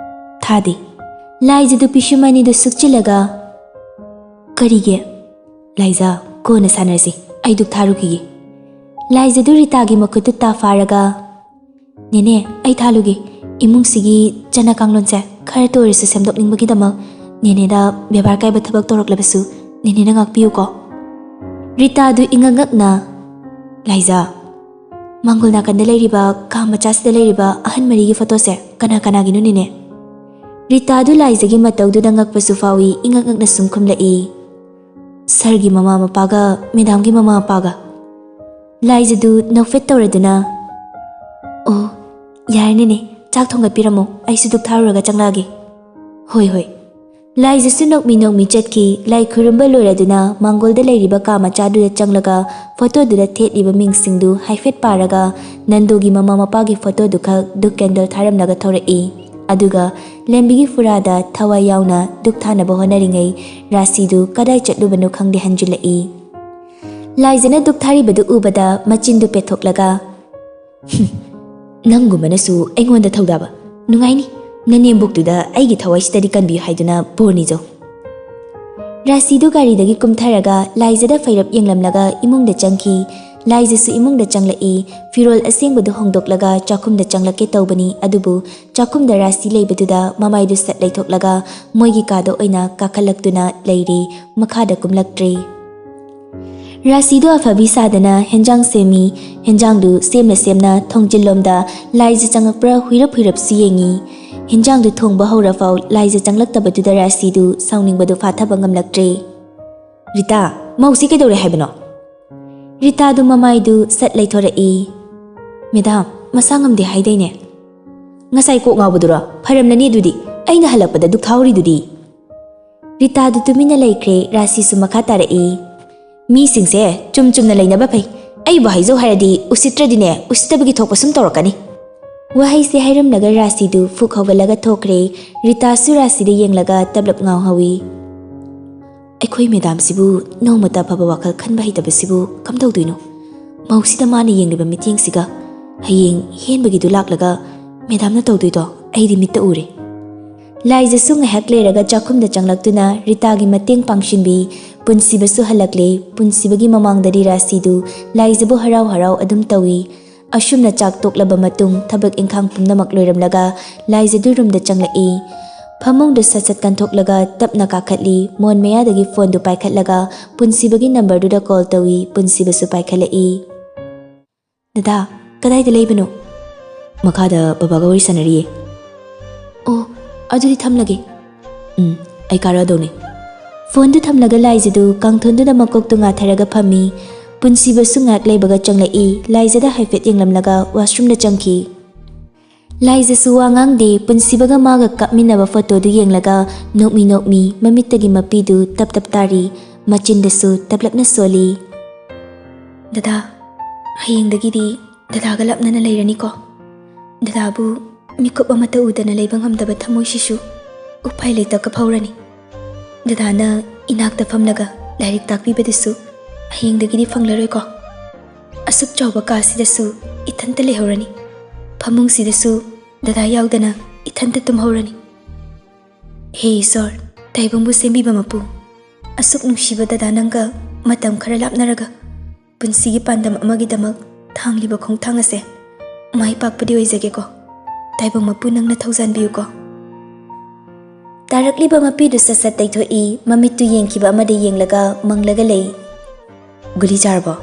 ꯊꯥꯗꯦ꯫" ꯂꯥꯏꯖꯗꯨ ꯄꯤꯁꯨꯝ ꯑꯅꯤꯗꯨ ꯁꯨꯛꯆꯤꯜꯂꯒ, "ꯀꯔꯤꯒꯤ?" "ꯂꯥꯏꯖ, ꯀꯣꯟꯅ ꯁꯥꯟꯅꯔꯁꯤ, ꯑꯩ ꯗꯨꯛ ꯊꯥꯔꯨꯈꯤꯒꯦ꯫" ꯂꯥꯏꯖꯗꯨ ꯔꯤꯇꯥꯒꯤ ꯃꯈꯨꯠꯇꯨ ꯇꯥ ꯐꯥꯔꯒ, "ꯅꯦꯅꯦ, ꯑꯩ ꯊꯥꯜꯂꯨꯒꯦ꯫ ꯏꯃꯨꯡꯁꯤꯒꯤ ꯆꯠꯅ ꯀꯥꯡꯂꯣꯟꯁꯦ ꯈꯔꯇ ꯑꯣꯏꯔꯁꯨ ꯁꯦꯝꯗꯣꯛꯅꯤꯡꯕꯒꯤꯗꯃꯛ ꯅꯦꯅꯦꯗ ꯕꯦꯕꯥꯔ ꯀꯥꯏꯕ ꯊꯕꯛ ꯇꯧꯔꯛꯂꯕꯁꯨ ꯅꯦꯅꯦꯅ ꯉꯥꯛꯄꯤꯌꯨꯀꯣ꯫" ꯔꯤꯇꯥꯗꯨ ꯏꯉꯛ ꯉꯛꯅ, "ꯂꯥꯏꯖ, ꯃꯥꯡꯒꯣꯜ ꯅꯥꯀꯟꯗ ꯂꯩꯔꯤꯕ ꯀꯥ ꯃꯆꯥꯁꯤꯗ ꯂꯩꯔꯤꯕ ꯑꯍꯟ ꯃꯔꯤꯒꯤ ꯐꯣꯇꯣꯁꯦ ꯀꯅꯥ ꯀꯅꯥꯒꯤꯅꯣ, ꯅꯦꯅꯦ?" ꯔꯤꯇꯥꯗꯨ ꯂꯥꯏꯖꯒꯤ ꯃꯇꯧꯗꯨꯗ ꯉꯛꯄꯁꯨ ꯐꯥꯎꯏ, ꯏꯉꯛ ꯉꯛꯅ ꯁꯨꯝ ꯈꯨꯝꯂꯛꯏ, "ꯁꯔꯒꯤ ꯃꯃꯥ ꯃꯄꯥꯒ ꯃꯦꯗꯥꯝꯒꯤ ꯃꯃꯥ ꯃꯄꯥꯒ꯫" ꯂꯥꯏꯖꯗꯨ ꯅꯣꯛꯐꯦꯠ ꯇꯧꯔꯗꯨꯅ, "ꯑꯣ, ꯌꯥꯔꯦ ꯅꯦꯅꯦ, ꯆꯥꯛ ꯊꯣꯡꯒꯠꯄꯤꯔꯝꯃꯣ, ꯑꯩꯁꯨ ꯗꯨꯛ ꯊꯥꯔꯨꯔꯒ ꯆꯪꯂꯛꯑꯒꯦ꯫" "ꯍꯣꯏ, ꯍꯣꯏ꯫" ꯂꯥꯏꯖꯁꯨ ꯅꯣꯛꯃꯤ ꯅꯣꯛꯃꯤ ꯆꯠꯈꯤ꯫ ꯂꯥꯏ ꯈꯨꯔꯨꯝꯕ ꯂꯣꯏꯔꯗꯨꯅ ꯃꯥꯡꯒꯣꯜꯗ ꯂꯩꯔꯤꯕ ꯀꯥ ꯃꯆꯥꯗꯨꯗ ꯆꯪꯂꯒ ꯐꯣꯇꯣꯗꯨꯗ ꯊꯦꯠꯂꯤꯕ ꯃꯤꯡꯁꯤꯡꯗꯨ ꯍꯥꯏꯐꯦꯠ ꯄꯥꯔꯒ ꯅꯟꯗꯨꯒꯤ ꯃꯃꯥ ꯃꯄꯥꯒꯤ ꯐꯣꯇꯣꯗꯨꯈꯛ ꯗꯨꯛ ꯀꯦꯟꯗꯜ ꯊꯥꯔꯝꯂꯒ ꯊꯣꯔꯛꯏ꯫ ꯑꯗꯨꯒ ꯂꯦꯝꯕꯤꯒꯤ ꯐꯨꯔꯥꯗ ꯊꯋꯥꯏ ꯌꯥꯎꯅ ꯗꯨꯛ ꯊꯥꯅꯕ ꯍꯣꯠꯅꯔꯤꯉꯩ ꯔꯥꯁꯤꯗꯨ ꯀꯗꯥꯏ ꯆꯠꯂꯨꯕꯅꯣ ꯈꯪꯗꯦ ꯍꯟꯖꯤꯜꯂꯛꯏ꯫ ꯂꯥꯏꯖꯅ ꯗꯨꯛ ꯊꯥꯔꯤꯕꯗꯨ ꯎꯕꯗ ꯃꯆꯤꯟꯗꯨ ꯄꯦꯠꯊꯣꯛꯂꯒ, "ꯍꯨꯝ, ꯅꯪꯒꯨꯝꯕꯅꯁꯨ ꯑꯩꯉꯣꯟꯗ ꯊꯧꯗꯥꯕ꯫ ꯅꯨꯡꯉꯥꯏꯅꯤ, ꯅꯅꯦꯝꯕꯣꯛꯇꯨꯗ ꯑꯩꯒꯤ ꯊꯋꯥꯏꯁꯤꯗꯗꯤ ꯀꯟꯕꯤꯌꯨ ꯍꯥꯏꯗꯨꯅ ꯕꯣꯔ ꯅꯤꯖꯧ꯫" ꯔꯥꯁꯤꯗꯨ ꯒꯥꯔꯤꯗꯒꯤ ꯀꯨꯝꯊꯔꯒ ꯂꯥꯏꯖꯗ ꯐꯩꯔꯞ ꯌꯦꯡꯂꯝꯂꯒ ꯏꯃꯨꯡꯗ ꯆꯪꯈꯤ꯫ ꯂꯥꯏꯖꯁꯨ ꯏꯃꯨꯡꯗ ꯆꯪꯂꯛꯏ꯫ ꯐꯤꯔꯣꯜ ꯑꯁꯦꯡꯕꯗꯨ ꯍꯣꯡꯗꯣꯛꯂꯒ ꯆꯥꯛꯈꯨꯝꯗ ꯆꯪꯂꯛꯀꯦ ꯇꯧꯕꯅꯤ, ꯑꯗꯨꯕꯨ ꯆꯥꯛꯈꯨꯝꯗ ꯔꯥꯁꯤ ꯂꯩꯕꯗꯨꯗ ꯃꯃꯥꯏꯗꯨ ꯁꯠ ꯂꯩꯊꯣꯛꯂꯒ ꯃꯣꯏꯒꯤ ꯀꯥꯗ ꯑꯣꯏꯅ ꯀꯥꯈꯠꯂꯛꯇꯨꯅ ꯂꯩꯔꯤ, ꯃꯈꯥꯗ ꯀꯨꯝꯂꯛꯇ꯭ꯔꯤ꯫ ꯔꯥꯁꯤꯗꯨ ꯑꯐꯕꯤ ꯁꯥꯗꯅ ꯍꯦꯟꯖꯥꯡ ꯁꯦꯝꯃꯤ꯫ ꯍꯦꯟꯖꯥꯡꯗꯨ ꯁꯦꯝꯅ ꯁꯦꯝꯅ ꯊꯣꯡꯖꯤꯜꯂꯣꯝꯗ ꯂꯥꯏꯖ ꯆꯪꯉꯛꯄ꯭ꯔꯥ ꯍꯨꯏꯔꯞ ꯍꯨꯏꯔꯞꯁꯨ ꯌꯦꯡꯉꯤ꯫ ꯍꯦꯟꯖꯥꯡꯗꯨ ꯊꯣꯡꯕ ꯍꯧꯔꯐꯥꯎ ꯂꯥꯏꯖ ꯆꯪꯂꯛꯇꯕꯗꯨꯗ ꯔꯥꯁꯤꯗꯨ ꯁꯥꯎꯅꯤꯡꯕꯗꯨ ꯐꯥꯊꯕ ꯉꯝꯂꯛꯇ꯭ꯔꯦ꯫ "ꯔꯤꯇꯥ, "ꯃꯧꯁꯤ ꯀꯩꯗꯧꯔꯦ ꯍꯥꯏꯕꯅꯣ?" ꯔꯤꯇꯥꯗꯨ ꯃꯃꯥꯏꯗꯨ ꯁꯠ ꯂꯩꯊꯣꯔꯛꯏ꯫ "ꯃꯦꯗꯥꯝ, ꯃꯁꯥ ꯉꯝꯗꯦ ꯍꯥꯏꯗꯥꯏꯅꯦ?" "ꯉꯁꯥꯏ ꯀꯣꯛ ꯉꯥꯎꯕꯗꯨꯔꯣ? ꯐꯔꯝꯂꯅꯤ ꯑꯗꯨꯗꯤ꯫ ꯑꯩꯅ ꯍꯜꯂꯛꯄꯗ ꯗꯨꯛ ꯊꯥꯍꯧꯔꯤꯗꯨꯗꯤ?" ꯔꯤꯇꯥꯗꯨ ꯇꯨꯃꯤꯟꯅ ꯂꯩꯈ꯭ꯔꯦ꯫ ꯔꯥꯁꯤꯁꯨ ꯃꯈꯥ ꯇꯥꯔꯛꯏ꯫ "ꯃꯤꯁꯤꯡꯁꯦ ꯆꯨꯝ ꯆꯨꯝꯅ ꯂꯩꯅꯕ ꯐꯩ꯫ ꯑꯩꯕꯨ ꯍꯥꯏꯖꯧ ꯍꯥꯏꯔꯗꯤ ꯎꯁꯤꯠꯇ꯭ꯔꯗꯤꯅꯦ, ꯎꯁꯤꯠꯇꯕꯒꯤ ꯊꯣꯛꯄ ꯁꯨꯝ ꯇꯧꯔꯛꯀꯅꯤ꯫" ꯋꯥꯍꯩꯁꯦ ꯍꯥꯏꯔꯝꯂꯒ ꯔꯥꯁꯤꯗꯨ ꯐꯨꯛ ꯍꯧꯒꯠꯂꯒ ꯊꯣꯛꯈ꯭ꯔꯦ꯫ ꯔꯤꯇꯥꯁꯨ ꯔꯥꯁꯤꯗ ꯌꯦꯡꯂꯒ ꯇꯞꯂꯞ ꯉꯥꯎꯍꯧꯏ꯫ "ꯑꯩꯈꯣꯏ ꯃꯦꯗꯥꯝꯁꯤꯕꯨ ꯅꯣꯡꯃꯇ ꯑꯐꯕ ꯋꯥꯈꯜ ꯈꯟꯕ ꯍꯩꯇꯕꯁꯤꯕꯨ ꯀꯝꯗꯧꯗꯣꯏꯅꯣ? ꯃꯧꯁꯤꯗ ꯃꯥꯅ ꯌꯦꯡꯂꯤꯕ ꯃꯤꯠꯌꯦꯡꯁꯤꯒ ꯍꯌꯦꯡ ꯍꯦꯟꯕꯒꯤꯗꯨ ꯂꯥꯛꯂꯒ ꯃꯦꯗꯥꯝꯅ ꯇꯧꯗꯣꯏꯗꯣ ꯑꯩꯗꯤ ꯃꯤꯠꯇ ꯎꯔꯦ꯫" ꯂꯥꯏꯖꯁꯨ ꯉꯥꯏꯍꯥꯛ ꯂꯩꯔꯒ ꯆꯥꯛꯈꯨꯝꯗ ꯆꯪꯂꯛꯇꯨꯅ ꯔꯤꯇꯥꯒꯤ ꯃꯇꯦꯡ ꯄꯥꯡꯁꯤꯟꯕꯤ꯫ ꯄꯨꯟꯁꯤꯕꯁꯨ ꯍꯜꯂꯛꯂꯦ꯫ ꯄꯨꯟꯁꯤꯕꯒꯤ ꯃꯃꯥꯡꯗꯗꯤ ꯔꯥꯁꯤꯗꯨ ꯂꯥꯏꯖꯕꯨ ꯍꯔꯥꯎ ꯍꯔꯥꯎ ꯑꯗꯨꯝ ꯇꯧꯏ꯫ ꯑꯁꯨꯝꯅ ꯆꯥꯛ ꯇꯣꯛꯂꯕ ꯃꯇꯨꯡ ꯊꯕꯛ ꯏꯪꯈꯥꯡ ꯄꯨꯝꯅꯃꯛ ꯂꯣꯏꯔꯝꯂꯒ ꯂꯥꯏꯖꯗꯨ ꯔꯨꯝꯗ ꯆꯪꯂꯛꯏ꯫ ꯐꯃꯨꯡꯗꯨ ꯁꯠ ꯁꯠ ꯀꯟꯊꯣꯛꯂꯒ ꯇꯞꯅ ꯀꯥꯈꯠꯂꯤ꯫ ꯃꯣꯟ ꯃꯌꯥꯗꯒꯤ ꯐꯣꯟꯗꯨ ꯄꯥꯏꯈꯠꯂꯒ ꯄꯨꯟꯁꯤꯕꯒꯤ ꯅꯝꯕꯔꯗꯨꯗ ꯀꯣꯜ ꯇꯧꯏ꯫ ꯄꯨꯟꯁꯤꯕꯁꯨ ꯄꯥꯏꯈꯠꯂꯛꯏ꯫ "ꯗꯗꯥ, ꯀꯗꯥꯏꯗ ꯂꯩꯕꯅꯣ?" "ꯃꯈꯥꯗ ꯕꯕꯥꯒ ꯋꯥꯔꯤ ꯁꯥꯟꯅꯔꯤꯌꯦ꯫" "ꯑꯣ, ꯑꯗꯨꯗꯤ ꯊꯝꯂꯒꯦ꯫" "ꯎꯝ, ꯑꯩ ꯀꯥꯔꯛꯑꯗꯧꯅꯦ꯫" ꯐꯣꯟꯗꯨ ꯊꯝꯂꯒ ꯂꯥꯏꯖꯗꯨ ꯀꯥꯡꯊꯣꯟꯗꯨꯗ ꯃꯀꯣꯛꯇꯨ ꯉꯥꯊꯔꯒ ꯐꯝꯃꯤ꯫ ꯄꯨꯟꯁꯤꯕꯁꯨ ꯉꯥꯏꯍꯥꯛ ꯂꯩꯕꯒ ꯆꯪꯂꯛꯏ꯫ ꯂꯥꯏꯖꯗ ꯍꯥꯏꯐꯦꯠ ꯌꯦꯡꯂꯝꯂꯒ ꯋꯥꯁꯔꯨꯝꯗ ꯆꯪꯈꯤ꯫ ꯂꯥꯏꯖꯁꯨ ꯋꯥ ꯉꯥꯡꯗꯦ꯫ ꯄꯨꯟꯁꯤꯕꯒ ꯃꯥꯒ ꯀꯥꯞꯃꯤꯟꯅꯕ ꯐꯣꯇꯣꯗꯨ ꯌꯦꯡꯂꯒ ꯅꯣꯛꯃꯤ ꯅꯣꯛꯃꯤ ꯃꯃꯤꯠꯇꯒꯤ ꯃꯄꯤꯗꯨ ꯇꯞ ꯇꯞ ꯇꯥꯔꯤ꯫ ꯃꯆꯤꯟꯗꯁꯨ ꯇꯞꯂꯞꯅ ꯁꯣꯜꯂꯤ꯫ "ꯗꯗꯥ, ꯍꯌꯦꯡꯗꯒꯤꯗꯤ ꯗꯗꯥꯒ ꯂꯥꯞꯅꯅ ꯂꯩꯔꯅꯤꯀꯣ꯫ ꯗꯗꯥꯕꯨ ꯃꯤꯀꯨꯞ ꯑꯃꯠꯇ ꯎꯗꯅ ꯂꯩꯕ ꯉꯝꯗꯕ ꯊꯃꯣꯏꯁꯤꯁꯨ ꯎꯄꯥꯏ ꯂꯩꯇ ꯀꯞꯍꯧꯔꯅꯤ꯫ ꯗꯗꯥꯅ ꯏꯅꯥꯛꯇ ꯐꯝꯂꯒ ꯂꯥꯏꯔꯤꯛ ꯇꯥꯛꯄꯤꯕꯗꯨꯁꯨ ꯍꯌꯦꯡꯗꯒꯤꯗꯤ ꯐꯪꯂꯔꯣꯏꯀꯣ꯫ ꯑꯁꯨꯛ ꯆꯥꯎꯕ ꯀꯥꯁꯤꯗꯁꯨ ꯏꯊꯟꯇ ꯂꯩꯍꯧꯔꯅꯤ꯫ ꯐꯃꯨꯡꯁꯤꯗꯁꯨ ꯗꯗꯥ ꯌꯥꯎꯗꯅ ꯏꯊꯟꯇ ꯇꯨꯝꯍꯧꯔꯅꯤ꯫ ꯍꯦ ꯏꯁꯣꯔ, ꯇꯥꯏꯕꯪꯕꯨ ꯁꯦꯝꯕꯤꯕ ꯃꯄꯨ, ꯑꯁꯨꯛ ꯅꯨꯡꯁꯤꯕ ꯗꯗꯥ ꯅꯪꯒ ꯃꯇꯝ ꯈꯔ ꯂꯥꯞꯅꯔꯒ ꯄꯨꯟꯁꯤꯒꯤ ꯄꯥꯟꯗꯝ ꯑꯃꯒꯤꯗꯃꯛ ꯊꯥꯡꯂꯤꯕ ꯈꯣꯡꯊꯥꯡ ꯑꯁꯦ ꯃꯥꯏ ꯄꯥꯛꯄꯗꯤ ꯑꯣꯏꯖꯒꯦꯀꯣ꯫ ꯇꯥꯏꯕꯪ ꯃꯄꯨ ꯅꯪꯅ ꯊꯧꯖꯥꯟꯕꯤꯌꯨꯀꯣ꯫" ꯇꯥꯔꯛꯂꯤꯕ ꯃꯄꯤꯗꯨ ꯁꯠ ꯁꯠ ꯇꯩꯊꯣꯛꯏ꯫ ꯃꯃꯤꯠꯇꯨ ꯌꯦꯡꯈꯤꯕ ꯑꯃꯗ ꯌꯦꯡꯂꯒ ꯃꯪꯂꯒ ꯂꯩ꯫ "ꯒꯨꯂꯤ ꯆꯥꯔꯕꯣ?"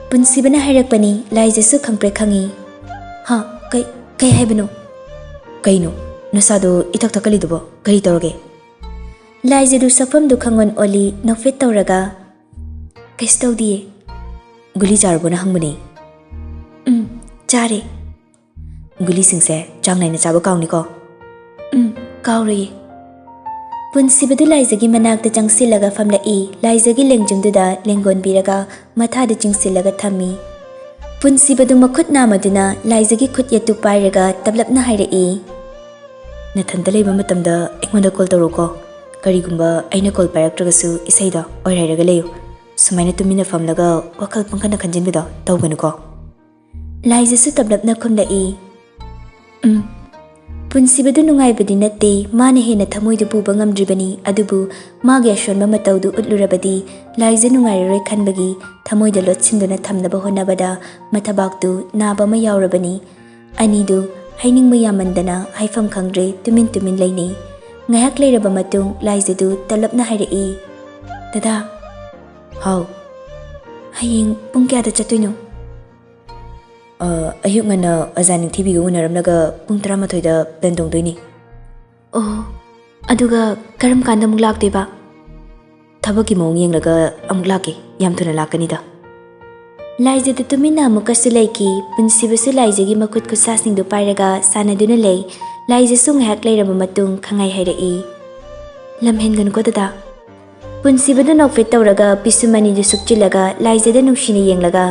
ꯄꯨꯟꯁꯤꯕꯅ ꯍꯥꯏꯔꯛꯄꯅꯤ꯫ ꯂꯥꯏꯖꯁꯨ ꯈꯪꯄ꯭ꯔꯦꯛ ꯈꯪꯏ꯫ "ꯍꯥ? ꯀꯩ, ꯀꯩ ꯍꯥꯏꯕꯅꯣ?" "ꯀꯩꯅꯣ? ꯅꯁꯥꯗꯣ ꯏꯊꯛ ꯊꯛꯀꯠꯂꯤꯗꯨꯕꯣ? ꯀꯔꯤ ꯇꯧꯔꯒꯦ?" ꯂꯥꯏꯖꯗꯨ ꯁꯛꯐꯝꯗꯨ ꯈꯪꯑꯣꯟ ꯑꯣꯜꯂꯤ, ꯅꯣꯛꯐꯦꯠ ꯇꯧꯔꯒ꯫ ꯀꯩꯁꯨ ꯇꯧꯗꯤꯌꯦ꯫ ꯒꯨꯂꯤ ꯆꯥꯔꯕꯣꯅ ꯍꯪꯕꯅꯦ꯫ ꯎꯝ, ꯆꯥꯔꯦ꯫ ꯒꯨꯂꯤꯁꯤꯡꯁꯦ ꯆꯥꯡ ꯅꯥꯏꯅ ꯆꯥꯕ ꯀꯥꯎꯅꯤꯀꯣ꯫ ꯎꯝ, ꯀꯥꯎꯔꯣꯏꯌꯦ꯫ ꯄꯨꯟꯁꯤꯕꯗꯨ ꯂꯥꯏꯖꯒꯤ ꯃꯅꯥꯛꯇ ꯆꯪꯁꯤꯜꯂꯒ ꯐꯝꯂꯛꯏ꯫ ꯂꯥꯏꯖꯒꯤ ꯂꯦꯡꯖꯨꯝꯗꯨꯗ ꯂꯦꯡꯒꯣꯟꯕꯤꯔꯒ ꯃꯊꯥꯗ ꯆꯤꯡꯁꯤꯜꯂꯒ ꯊꯝꯃꯤ꯫ ꯄꯨꯟꯁꯤꯕꯗꯨ ꯃꯈꯨꯠ ꯅꯥꯝꯃꯗꯨꯅ ꯂꯥꯏꯖꯒꯤ ꯈꯨꯠ ꯌꯦꯠꯇꯨ ꯄꯥꯏꯔꯒ ꯇꯞꯂꯞꯅ ꯍꯥꯏꯔꯛꯏ, "ꯅꯊꯟꯇ ꯂꯩꯕ ꯃꯇꯝꯗ ꯑꯩꯉꯣꯟꯗ ꯀꯣꯜ ꯇꯧꯔꯛꯎꯀꯣ꯫ ꯀꯔꯤꯒꯨꯝꯕ ꯑꯩꯅ ꯀꯣꯜ ꯄꯥꯏꯔꯛꯇ꯭ꯔꯒꯁꯨ ꯏꯁꯩꯗꯣ ꯑꯣꯏꯔꯥꯏꯔꯒ ꯂꯩꯌꯨ꯫ ꯁꯨꯃꯥꯏꯅ ꯇꯨꯃꯤꯟꯅ ꯐꯝꯂꯒ ꯋꯥꯈꯜ ꯄꯪꯈꯟꯗ ꯈꯟꯖꯤꯟꯕꯗꯣ ꯇꯧꯒꯅꯨꯀꯣ꯫" ꯂꯥꯏꯖꯁꯨ ꯇꯞꯂꯞꯅ ꯈꯨꯝꯂꯛꯏ, "ꯎꯝ꯫" ꯄꯨꯟꯁꯤꯕꯗꯨ ꯅꯨꯡꯉꯥꯏꯕꯗꯤ ꯅꯠꯇꯦ, ꯃꯥꯅ ꯍꯦꯟꯅ ꯊꯃꯣꯏꯗꯨ ꯄꯨꯕ ꯉꯝꯗ꯭ꯔꯤꯕꯅꯤ꯫ ꯑꯗꯨꯕꯨ ꯃꯥꯒꯤ ꯑꯁꯣꯟꯕ ꯃꯇꯧꯗꯨ ꯎꯠꯂꯨꯔꯕꯗꯤ ꯂꯥꯏꯖ ꯅꯨꯡꯉꯥꯏꯔꯔꯣꯏ ꯈꯟꯕꯒꯤ ꯊꯃꯣꯏꯗ ꯂꯣꯠꯁꯤꯟꯗꯨꯅ ꯊꯝꯅꯕ ꯍꯣꯠꯅꯕꯗ ꯃꯊꯕꯥꯛꯇꯨ ꯅꯥꯕ ꯑꯃ ꯌꯥꯎꯔꯕꯅꯤ꯫ ꯑꯅꯤꯗꯨ ꯍꯥꯏꯅꯤꯡꯕ ꯌꯥꯝꯃꯟꯗꯅ ꯍꯥꯏꯐꯝ ꯈꯪꯗ꯭ꯔꯦ, ꯇꯨꯃꯤꯟ ꯇꯨꯃꯤꯟ ꯂꯩꯅꯩ꯫ ꯉꯥꯏꯍꯥꯛ ꯂꯩꯔꯕ ꯃꯇꯨꯡ ꯂꯥꯏꯖꯗꯨ ꯇꯞꯂꯞꯅ ꯍꯥꯏꯔꯛꯏ, "ꯗꯗꯥ꯫" "ꯍꯥꯎ꯫" "ꯍꯌꯦꯡ ꯄꯨꯡ ꯀꯌꯥꯗ ꯆꯠꯇꯣꯏꯅꯣ?" "ꯑ, ꯑꯌꯨꯛ ꯉꯟꯅ ꯑꯣꯖꯥ ꯅꯤꯡꯊꯤꯕꯤꯒ ꯎꯅꯔꯝꯂꯒ ꯄꯨꯡ ꯇꯔꯥꯃꯥꯊꯣꯏꯗ ꯄ꯭ꯂꯦꯟ ꯇꯣꯡꯗꯣꯏꯅꯤ꯫" "ꯑꯣ, ꯑꯗꯨꯒ ꯀꯔꯝ ꯀꯥꯟꯗ ꯑꯃꯨꯛ ꯂꯥꯛꯇꯣꯏꯕ?" "ꯊꯕꯛꯀꯤ ꯃꯑꯣꯡ ꯌꯦꯡꯂꯒ ꯑꯃꯨꯛ ꯂꯥꯛꯀꯦ, ꯌꯥꯝ ꯊꯨꯅ ꯂꯥꯛꯀꯅꯤꯗ꯫" ꯂꯥꯏꯖꯗꯨ ꯇꯨꯃꯤꯟꯅ ꯑꯃꯨꯛꯀꯁꯨ ꯂꯩꯈꯤ꯫ ꯄꯨꯟꯁꯤꯕꯁꯨ ꯂꯥꯏꯖꯒꯤ ꯃꯈꯨꯠ ꯈꯨꯠꯁꯥꯁꯤꯡꯗꯨ ꯄꯥꯏꯔꯒ ꯁꯥꯟꯅꯗꯨꯅ ꯂꯩ꯫ ꯂꯥꯏꯖꯁꯨ ꯉꯥꯏꯍꯥꯛ ꯂꯩꯔꯕ ꯃꯇꯨꯡ ꯈꯪꯍꯥꯏ ꯍꯥꯏꯔꯛꯏ, "ꯂꯝ ꯍꯦꯟꯒꯅꯨꯀꯣ ꯗꯗꯥ꯫" ꯄꯨꯟꯁꯤꯕꯗꯨ ꯅꯣꯛꯐꯦꯠ ꯇꯧꯔꯒ ꯄꯤꯁꯨꯝ ꯑꯅꯤꯗꯨ ꯁꯨꯞꯆꯤꯜꯂꯒ ꯂꯥꯏꯖꯗ ꯅꯨꯡꯁꯤꯅ ꯌꯦꯡꯂꯒ,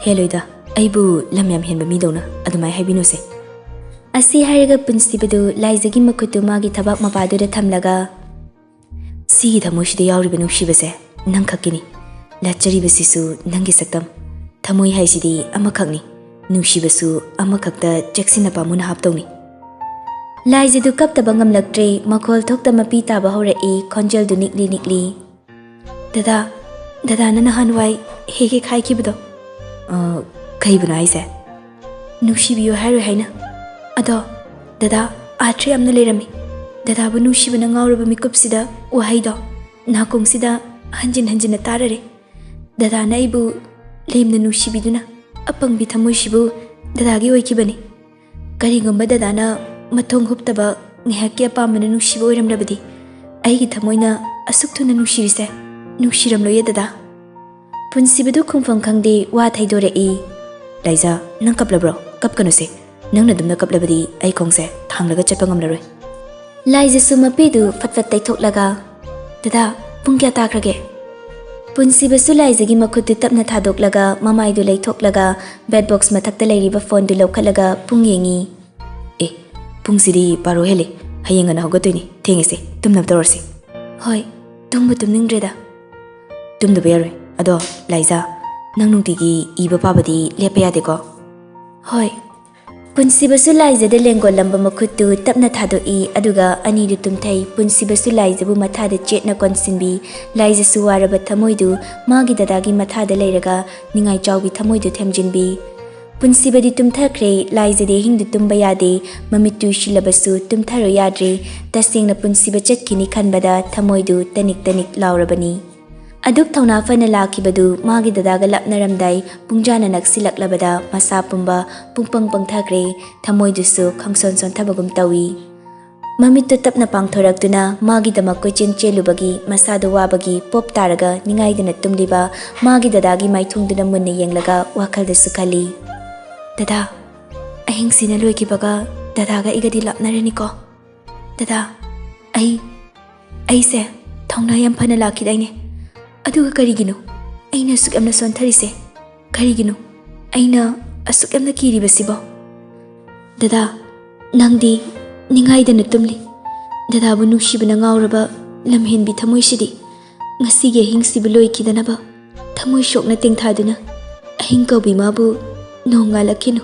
"ꯍꯦꯜꯂꯣꯏꯗ, ꯑꯩꯕꯨ ꯂꯝ ꯌꯥꯝ ꯍꯦꯟꯕ ꯃꯤꯗꯧꯅ ꯑꯗꯨꯃꯥꯏ ꯍꯥꯏꯕꯤꯅꯨꯁꯦ꯫" ꯑꯁꯤ ꯍꯥꯏꯔꯒ ꯄꯨꯟꯁꯤꯕꯗꯨ ꯂꯥꯏꯖꯒꯤ ꯃꯈꯨꯠꯇꯨ ꯃꯥꯒꯤ ꯊꯕꯥꯛ ꯃꯄꯥꯗꯨꯗ ꯊꯝꯂꯒ, "ꯁꯤꯒꯤ ꯊꯃꯣꯏꯁꯤꯗ ꯌꯥꯎꯔꯤꯕ ꯅꯨꯡꯁꯤꯕꯁꯦ ꯅꯪꯈꯛꯀꯤꯅꯤ꯫ ꯂꯥꯠꯆꯔꯤꯕꯁꯤꯁꯨ ꯅꯪꯒꯤ ꯁꯛꯇꯝ꯫ ꯊꯃꯣꯏ ꯍꯥꯏꯁꯤꯗꯤ ꯑꯃꯈꯛꯅꯤ, ꯅꯨꯡꯁꯤꯕꯁꯨ ꯑꯃꯈꯛꯇ ꯆꯦꯛꯁꯤꯟꯅ ꯄꯥꯝꯃꯨꯅ ꯍꯥꯞꯇꯧꯅꯤ꯫" ꯂꯥꯏꯖꯗꯨ ꯀꯞꯇꯕ ꯉꯝꯂꯛꯇ꯭ꯔꯦ, ꯃꯈꯣꯜ ꯊꯣꯛꯇ ꯃꯄꯤ ꯇꯥꯕ ꯍꯧꯔꯛꯏ, ꯈꯣꯟꯖꯦꯜꯗꯨ ꯅꯤꯛꯂꯤ ꯅꯤꯛꯂꯤ꯫ "ꯗꯗꯥ, ꯗꯗꯥꯅ ꯅꯍꯥꯟꯋꯥꯏ ꯍꯦꯛ ꯍꯦꯛ ꯍꯥꯏꯈꯤꯕꯗꯣ꯫" "ꯑ, ꯀꯩꯕꯨꯅꯣ ꯍꯥꯏꯁꯦ?" "ꯅꯨꯡꯁꯤꯕꯤꯌꯨ ꯍꯥꯏꯔꯣꯏ ꯍꯥꯏꯅ꯫ ꯑꯗꯣ ꯗꯗꯥ, ꯑꯥꯔꯊ ꯌꯥꯝꯅ ꯂꯩꯔꯝꯃꯤ꯫ ꯗꯗꯥꯕꯨ ꯅꯨꯡꯁꯤꯕꯅ ꯉꯥꯎꯔꯕ ꯃꯤꯀꯨꯞꯁꯤꯗ ꯋꯥꯍꯩꯗꯣ ꯅꯥꯀꯣꯡꯁꯤꯗ ꯍꯟꯖꯤꯟ ꯍꯟꯖꯤꯟꯅ ꯇꯥꯔꯔꯦ꯫ ꯗꯗꯥꯅ ꯑꯩꯕꯨ ꯂꯦꯝꯅ ꯅꯨꯡꯁꯤꯕꯤꯗꯨꯅ ꯑꯄꯪꯕꯤ ꯊꯃꯣꯏꯁꯤꯕꯨ ꯗꯗꯥꯒꯤ ꯑꯣꯏꯈꯤꯕꯅꯤ꯫ ꯀꯔꯤꯒꯨꯝꯕ ꯗꯗꯥꯅ ꯃꯊꯣꯡ ꯍꯨꯞꯇꯕ ꯉꯥꯏꯍꯥꯛꯀꯤ ꯑꯄꯥꯝꯕꯅ ꯅꯨꯡꯁꯤꯕ ꯑꯣꯏꯔꯝꯂꯕꯗꯤ ꯑꯩꯒꯤ ꯊꯃꯣꯏꯅ ꯑꯁꯨꯛ ꯊꯨꯅ ꯅꯨꯡꯁꯤꯔꯤꯁꯦ ꯅꯨꯡꯁꯤꯔꯝꯂꯣꯏꯌꯦ ꯗꯗꯥ꯫" ꯄꯨꯟꯁꯤꯕꯗꯨ ꯈꯨꯝꯐꯝ ꯈꯪꯗꯦ, ꯋꯥ ꯊꯩꯗꯣꯔꯛꯏ꯫ "ꯂꯥꯏꯖꯥ, ꯅꯪ ꯀꯞꯂꯕ꯭ꯔꯣ? ꯀꯞꯀꯅꯨꯁꯦ꯫ ꯅꯪꯅ ꯑꯗꯨꯝꯅ ꯀꯞꯂꯕꯗꯤ ꯑꯩ ꯈꯣꯡꯁꯦ ꯊꯥꯡꯂꯒ ꯆꯠꯄ ꯉꯝꯂꯔꯣꯏ꯫" ꯂꯥꯏꯖꯁꯨ ꯃꯄꯤꯗꯨ ꯐꯠ ꯐꯠ ꯇꯩꯊꯣꯛꯂꯒ, "ꯗꯗꯥ, ꯄꯨꯡ ꯀꯌꯥ ꯇꯥꯈ꯭ꯔꯒꯦ?" ꯄꯨꯟꯁꯤꯕꯁꯨ ꯂꯥꯏꯖꯒꯤ ꯃꯈꯨꯠꯇꯨ ꯇꯞꯅ ꯊꯥꯗꯣꯛꯂꯒ, ꯃꯃꯥꯏꯗꯨ ꯂꯩꯊꯣꯛꯂꯒ, ꯕꯦꯗ ꯕꯣꯛꯁ ꯃꯊꯛꯇ ꯂꯩꯔꯤꯕ ꯐꯣꯟꯗꯨ ꯂꯧꯈꯠꯂꯒ ꯄꯨꯡ ꯌꯦꯡꯉꯤ꯫ "ꯑꯦ, ꯄꯨꯡꯁꯤꯗꯤ ꯕꯥꯔꯣ ꯍꯦꯜꯂꯦ꯫ ꯍꯌꯦꯡ ꯉꯟꯅ ꯍꯧꯒꯠꯇꯣꯏꯅꯤ꯫ ꯊꯦꯡꯉꯁꯦ, ꯇꯨꯝꯅꯕ ꯇꯧꯔꯁꯤ꯫" "ꯍꯣꯏ, ꯇꯨꯝꯕꯨ ꯇꯨꯝꯅꯤꯡꯗ꯭ꯔꯦꯗ꯫" "ꯇꯨꯝꯗꯕ ꯌꯥꯔꯣꯏ꯫ ꯑꯗꯣ ꯂꯥꯏꯖꯥ, ꯅꯪ ꯅꯨꯡꯇꯤꯒꯤ ꯏꯕ ꯄꯥꯕꯗꯤ ꯂꯦꯞꯄ ꯌꯥꯗꯦꯀꯣ?" "ꯍꯣꯏ꯫" ꯄꯨꯟꯁꯤꯕꯁꯨ ꯂꯥꯏꯖꯗ ꯂꯦꯡꯒꯣꯜꯂꯝꯕ ꯃꯈꯨꯠꯇꯨ ꯇꯞꯅ ꯊꯥꯗꯣꯛꯏ, ꯑꯗꯨꯒ ꯑꯅꯤꯗꯨ ꯇꯨꯝꯊꯩ꯫ ꯄꯨꯟꯁꯤꯕꯁꯨ ꯂꯥꯏꯖꯕꯨ ꯃꯊꯥꯗ ꯆꯦꯠꯅ ꯀꯣꯟꯁꯤꯟꯕꯤ꯫ ꯂꯥꯏꯖꯁꯨ ꯋꯥꯔꯕ ꯊꯃꯣꯏꯗꯨ ꯃꯥꯒꯤ ꯗꯗꯥꯒꯤ ꯃꯊꯥꯗ ꯂꯩꯔꯒ ꯅꯤꯡꯉꯥꯏ ꯆꯥꯎꯕꯤ ꯊꯃꯣꯏꯗꯨ ꯊꯦꯝꯖꯤꯟꯕꯤ꯫ ꯄꯨꯟꯁꯤꯕꯗꯤ ꯇꯨꯝꯊꯈ꯭ꯔꯦ꯫ ꯂꯥꯏꯖꯗꯤ ꯑꯍꯤꯡꯗꯨ ꯇꯨꯝꯕ ꯌꯥꯗꯦ꯫ ꯃꯃꯤꯠꯇꯨ ꯎꯏꯁꯤꯜꯂꯕꯁꯨ ꯇꯨꯝꯊꯔꯣꯏ ꯌꯥꯗ꯭ꯔꯦ꯫ ꯇꯁꯦꯡꯅ ꯄꯨꯟꯁꯤꯕ ꯆꯠꯈꯤꯅꯤ ꯈꯟꯕꯗ ꯊꯃꯣꯏꯗꯨ ꯇꯅꯤꯛ ꯇꯅꯤꯛ ꯂꯥꯎꯔꯕꯅꯤ꯫ ꯑꯗꯨꯛ ꯊꯧꯅꯥ ꯐꯅ ꯂꯥꯛꯈꯤꯕꯗꯨ ꯃꯥꯒꯤ ꯗꯗꯥꯒ ꯂꯥꯞꯅꯔꯝꯗꯥꯏ ꯄꯨꯡꯖꯥꯅ ꯅꯛꯁꯤꯜꯂꯛꯂꯕꯗ ꯃꯁꯥ ꯄꯨꯝꯕ ꯄꯨꯡꯄꯪ ꯄꯪꯊꯈ꯭ꯔꯦ꯫ ꯊꯃꯣꯏꯗꯨꯁꯨ ꯈꯪꯁꯣꯟ ꯁꯣꯟꯊꯕꯒꯨꯝ ꯇꯧꯏ꯫ ꯃꯃꯤꯠꯇꯨ ꯇꯞꯅ ꯄꯥꯡꯊꯣꯔꯛꯇꯨꯅ ꯃꯥꯒꯤꯗꯃꯛ ꯀꯣꯏꯆꯦꯟ ꯆꯦꯜꯂꯨꯕꯒꯤ ꯃꯁꯥꯗ ꯋꯥꯕꯒꯤ ꯄꯣꯞ ꯇꯥꯔꯒ ꯅꯤꯡꯉꯥꯏꯗꯅ ꯇꯨꯝꯂꯤꯕ ꯃꯥꯒꯤ ꯗꯗꯥꯒꯤ ꯃꯥꯏꯊꯣꯡꯗꯨꯅ ꯃꯨꯟꯅ ꯌꯦꯡꯂꯒ ꯋꯥꯈꯜꯗꯁꯨ ꯈꯜꯂꯤ꯫ "ꯗꯗꯥ, ꯑꯍꯤꯡꯁꯤꯅ ꯂꯣꯏꯈꯤꯕꯒ ꯗꯗꯥꯒ ꯑꯩꯒꯗꯤ ꯂꯥꯞꯅꯔꯅꯤꯀꯣ꯫ ꯗꯗꯥ, ꯑꯩ, ꯑꯩꯁꯦ ꯊꯧꯅꯥ ꯌꯥꯝ ꯐꯅ ꯂꯥꯛꯈꯤꯗꯥꯏꯅꯦ? ꯑꯗꯨꯒ ꯀꯔꯤꯒꯤꯅꯣ ꯑꯩꯅ ꯑꯁꯨꯛ ꯌꯥꯝꯅ ꯁꯣꯟꯊꯔꯤꯁꯦ? ꯀꯔꯤꯒꯤꯅꯣ ꯑꯩꯅ ꯑꯁꯨꯛ ꯌꯥꯝꯅ ꯀꯤꯔꯤꯕꯁꯤꯕꯣ? ꯗꯗꯥ, ꯅꯪꯗꯤ ꯅꯤꯡꯉꯥꯏꯗꯅ ꯇꯨꯝꯂꯤ꯫ ꯗꯗꯥꯕꯨ ꯅꯨꯡꯁꯤꯕꯅ ꯉꯥꯎꯔꯕ ꯂꯝꯍꯦꯟꯕꯤ ꯊꯃꯣꯏꯁꯤꯗꯤ ꯉꯁꯤꯒꯤ ꯑꯍꯤꯡꯁꯤꯕꯨ ꯂꯣꯏꯈꯤꯗꯅꯕ ꯊꯃꯣꯏ ꯁꯣꯛꯅ ꯇꯦꯡꯊꯥꯗꯨꯅ ꯑꯍꯤꯡ ꯀꯧꯕꯤ ꯃꯥꯕꯨ ꯅꯣꯡ ꯉꯥꯜꯂꯛꯈꯤꯅꯨ꯫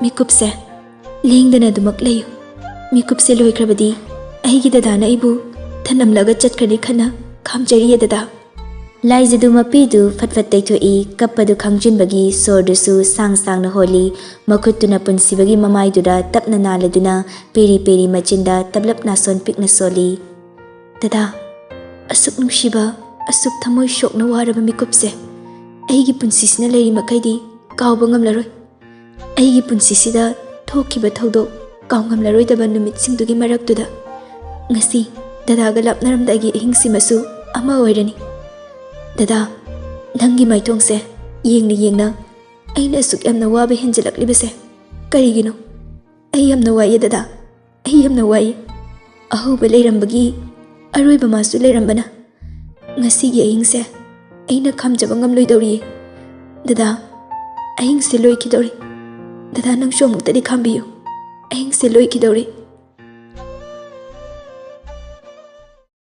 ꯃꯤꯀꯨꯞꯁꯦ ꯂꯦꯡꯗꯅ ꯑꯗꯨꯃꯛ ꯂꯩꯌꯨ꯫ ꯃꯤꯀꯨꯞꯁꯦ ꯂꯣꯏꯈ꯭ꯔꯕꯗꯤ ꯑꯩꯒꯤ ꯗꯗꯥꯅ ꯑꯩꯕꯨ ꯊꯅꯝꯂꯒ ꯆꯠꯈ꯭ꯔꯅꯤ ꯈꯟꯅ ꯈꯥꯝꯖꯔꯤꯌꯦ ꯗꯗꯥ꯫" ꯂꯥꯏꯖꯗꯨ ꯃꯄꯤꯗꯨ ꯐꯠ ꯐꯠ ꯇꯩꯊꯣꯛꯏ꯫ ꯀꯞꯄꯗꯨ ꯈꯪꯖꯤꯟꯕꯒꯤ ꯁꯣꯔꯗꯨꯁꯨ ꯁꯥꯡ ꯁꯥꯡꯅ ꯍꯣꯜꯂꯤ꯫ ꯃꯈꯨꯠꯇꯨꯅ ꯄꯨꯟꯁꯤꯕꯒꯤ ꯃꯃꯥꯏꯗꯨꯗ ꯇꯞꯅ ꯅꯥꯜꯂꯗꯨꯅ ꯄꯦꯔꯤ ꯄꯦꯔꯤ ꯃꯆꯤꯟꯗ ꯇꯞꯂꯞ ꯅꯥꯁꯣꯟ ꯄꯤꯛꯅ ꯁꯣꯜꯂꯤ꯫ "ꯗꯗꯥ, ꯑꯁꯨꯛ ꯅꯨꯡꯁꯤꯕ, ꯑꯁꯨꯛ ꯊꯃꯣꯏ ꯁꯣꯛꯅ ꯋꯥꯔꯕ ꯃꯤꯀꯨꯞꯁꯦ ꯑꯩꯒꯤ ꯄꯨꯟꯁꯤꯁꯤꯅ ꯂꯩꯔꯤ ꯃꯈꯩꯗꯤ ꯀꯥꯎꯕ ꯉꯝꯂꯔꯣꯏ꯫ ꯑꯩꯒꯤ ꯄꯨꯟꯁꯤꯁꯤꯗ ꯊꯣꯛꯈꯤꯕ ꯊꯧꯗꯣꯛ ꯀꯥꯎꯉꯝꯂꯔꯣꯏꯗꯕ ꯅꯨꯃꯤꯠꯁꯤꯡꯗꯨꯒꯤ ꯃꯔꯛꯇꯨꯗ ꯉꯁꯤ ꯗꯗꯥꯒ ꯂꯥꯞꯅꯔꯝꯗꯥꯏꯒꯤ ꯑꯍꯤꯡꯁꯤꯃꯁꯨ ꯑꯃ ꯑꯣꯏꯔꯅꯤ꯫ ꯗꯗꯥ, ꯅꯪꯒꯤ ꯃꯥꯏꯊꯣꯡꯁꯦ ꯌꯦꯡꯅ ꯌꯦꯡꯅ ꯑꯩꯅ ꯑꯁꯨꯛ ꯌꯥꯝꯅ ꯋꯥꯕ ꯍꯦꯟꯖꯤꯜꯂꯛꯂꯤꯕꯁꯦ ꯀꯔꯤꯒꯤꯅꯣ? ꯑꯩ ꯌꯥꯝꯅ ꯋꯥꯏꯌꯦ ꯗꯗꯥ, ꯑꯩ ꯌꯥꯝꯅ ꯋꯥꯏꯌꯦ꯫ ꯑꯍꯧꯕ ꯂꯩꯔꯝꯕꯒꯤ ꯑꯔꯣꯏꯕ ꯃꯥꯁꯨ ꯂꯩꯔꯝꯕꯅ ꯉꯁꯤꯒꯤ ꯑꯍꯤꯡꯁꯦ ꯑꯩꯅ ꯈꯥꯝꯖꯕ ꯉꯝꯂꯣꯏꯗꯧꯔꯤꯌꯦ꯫ ꯗꯗꯥ, ꯑꯍꯤꯡꯁꯦ ꯂꯣꯏꯈꯤꯗꯧꯔꯦ꯫ ꯗꯗꯥ, ꯅꯪꯁꯨ ꯑꯃꯨꯛꯇꯗꯤ ꯈꯥꯝꯕꯤꯌꯨ꯫ ꯑꯍꯤꯡꯁꯦ ꯂꯣꯏꯈꯤꯗꯧꯔꯦ꯫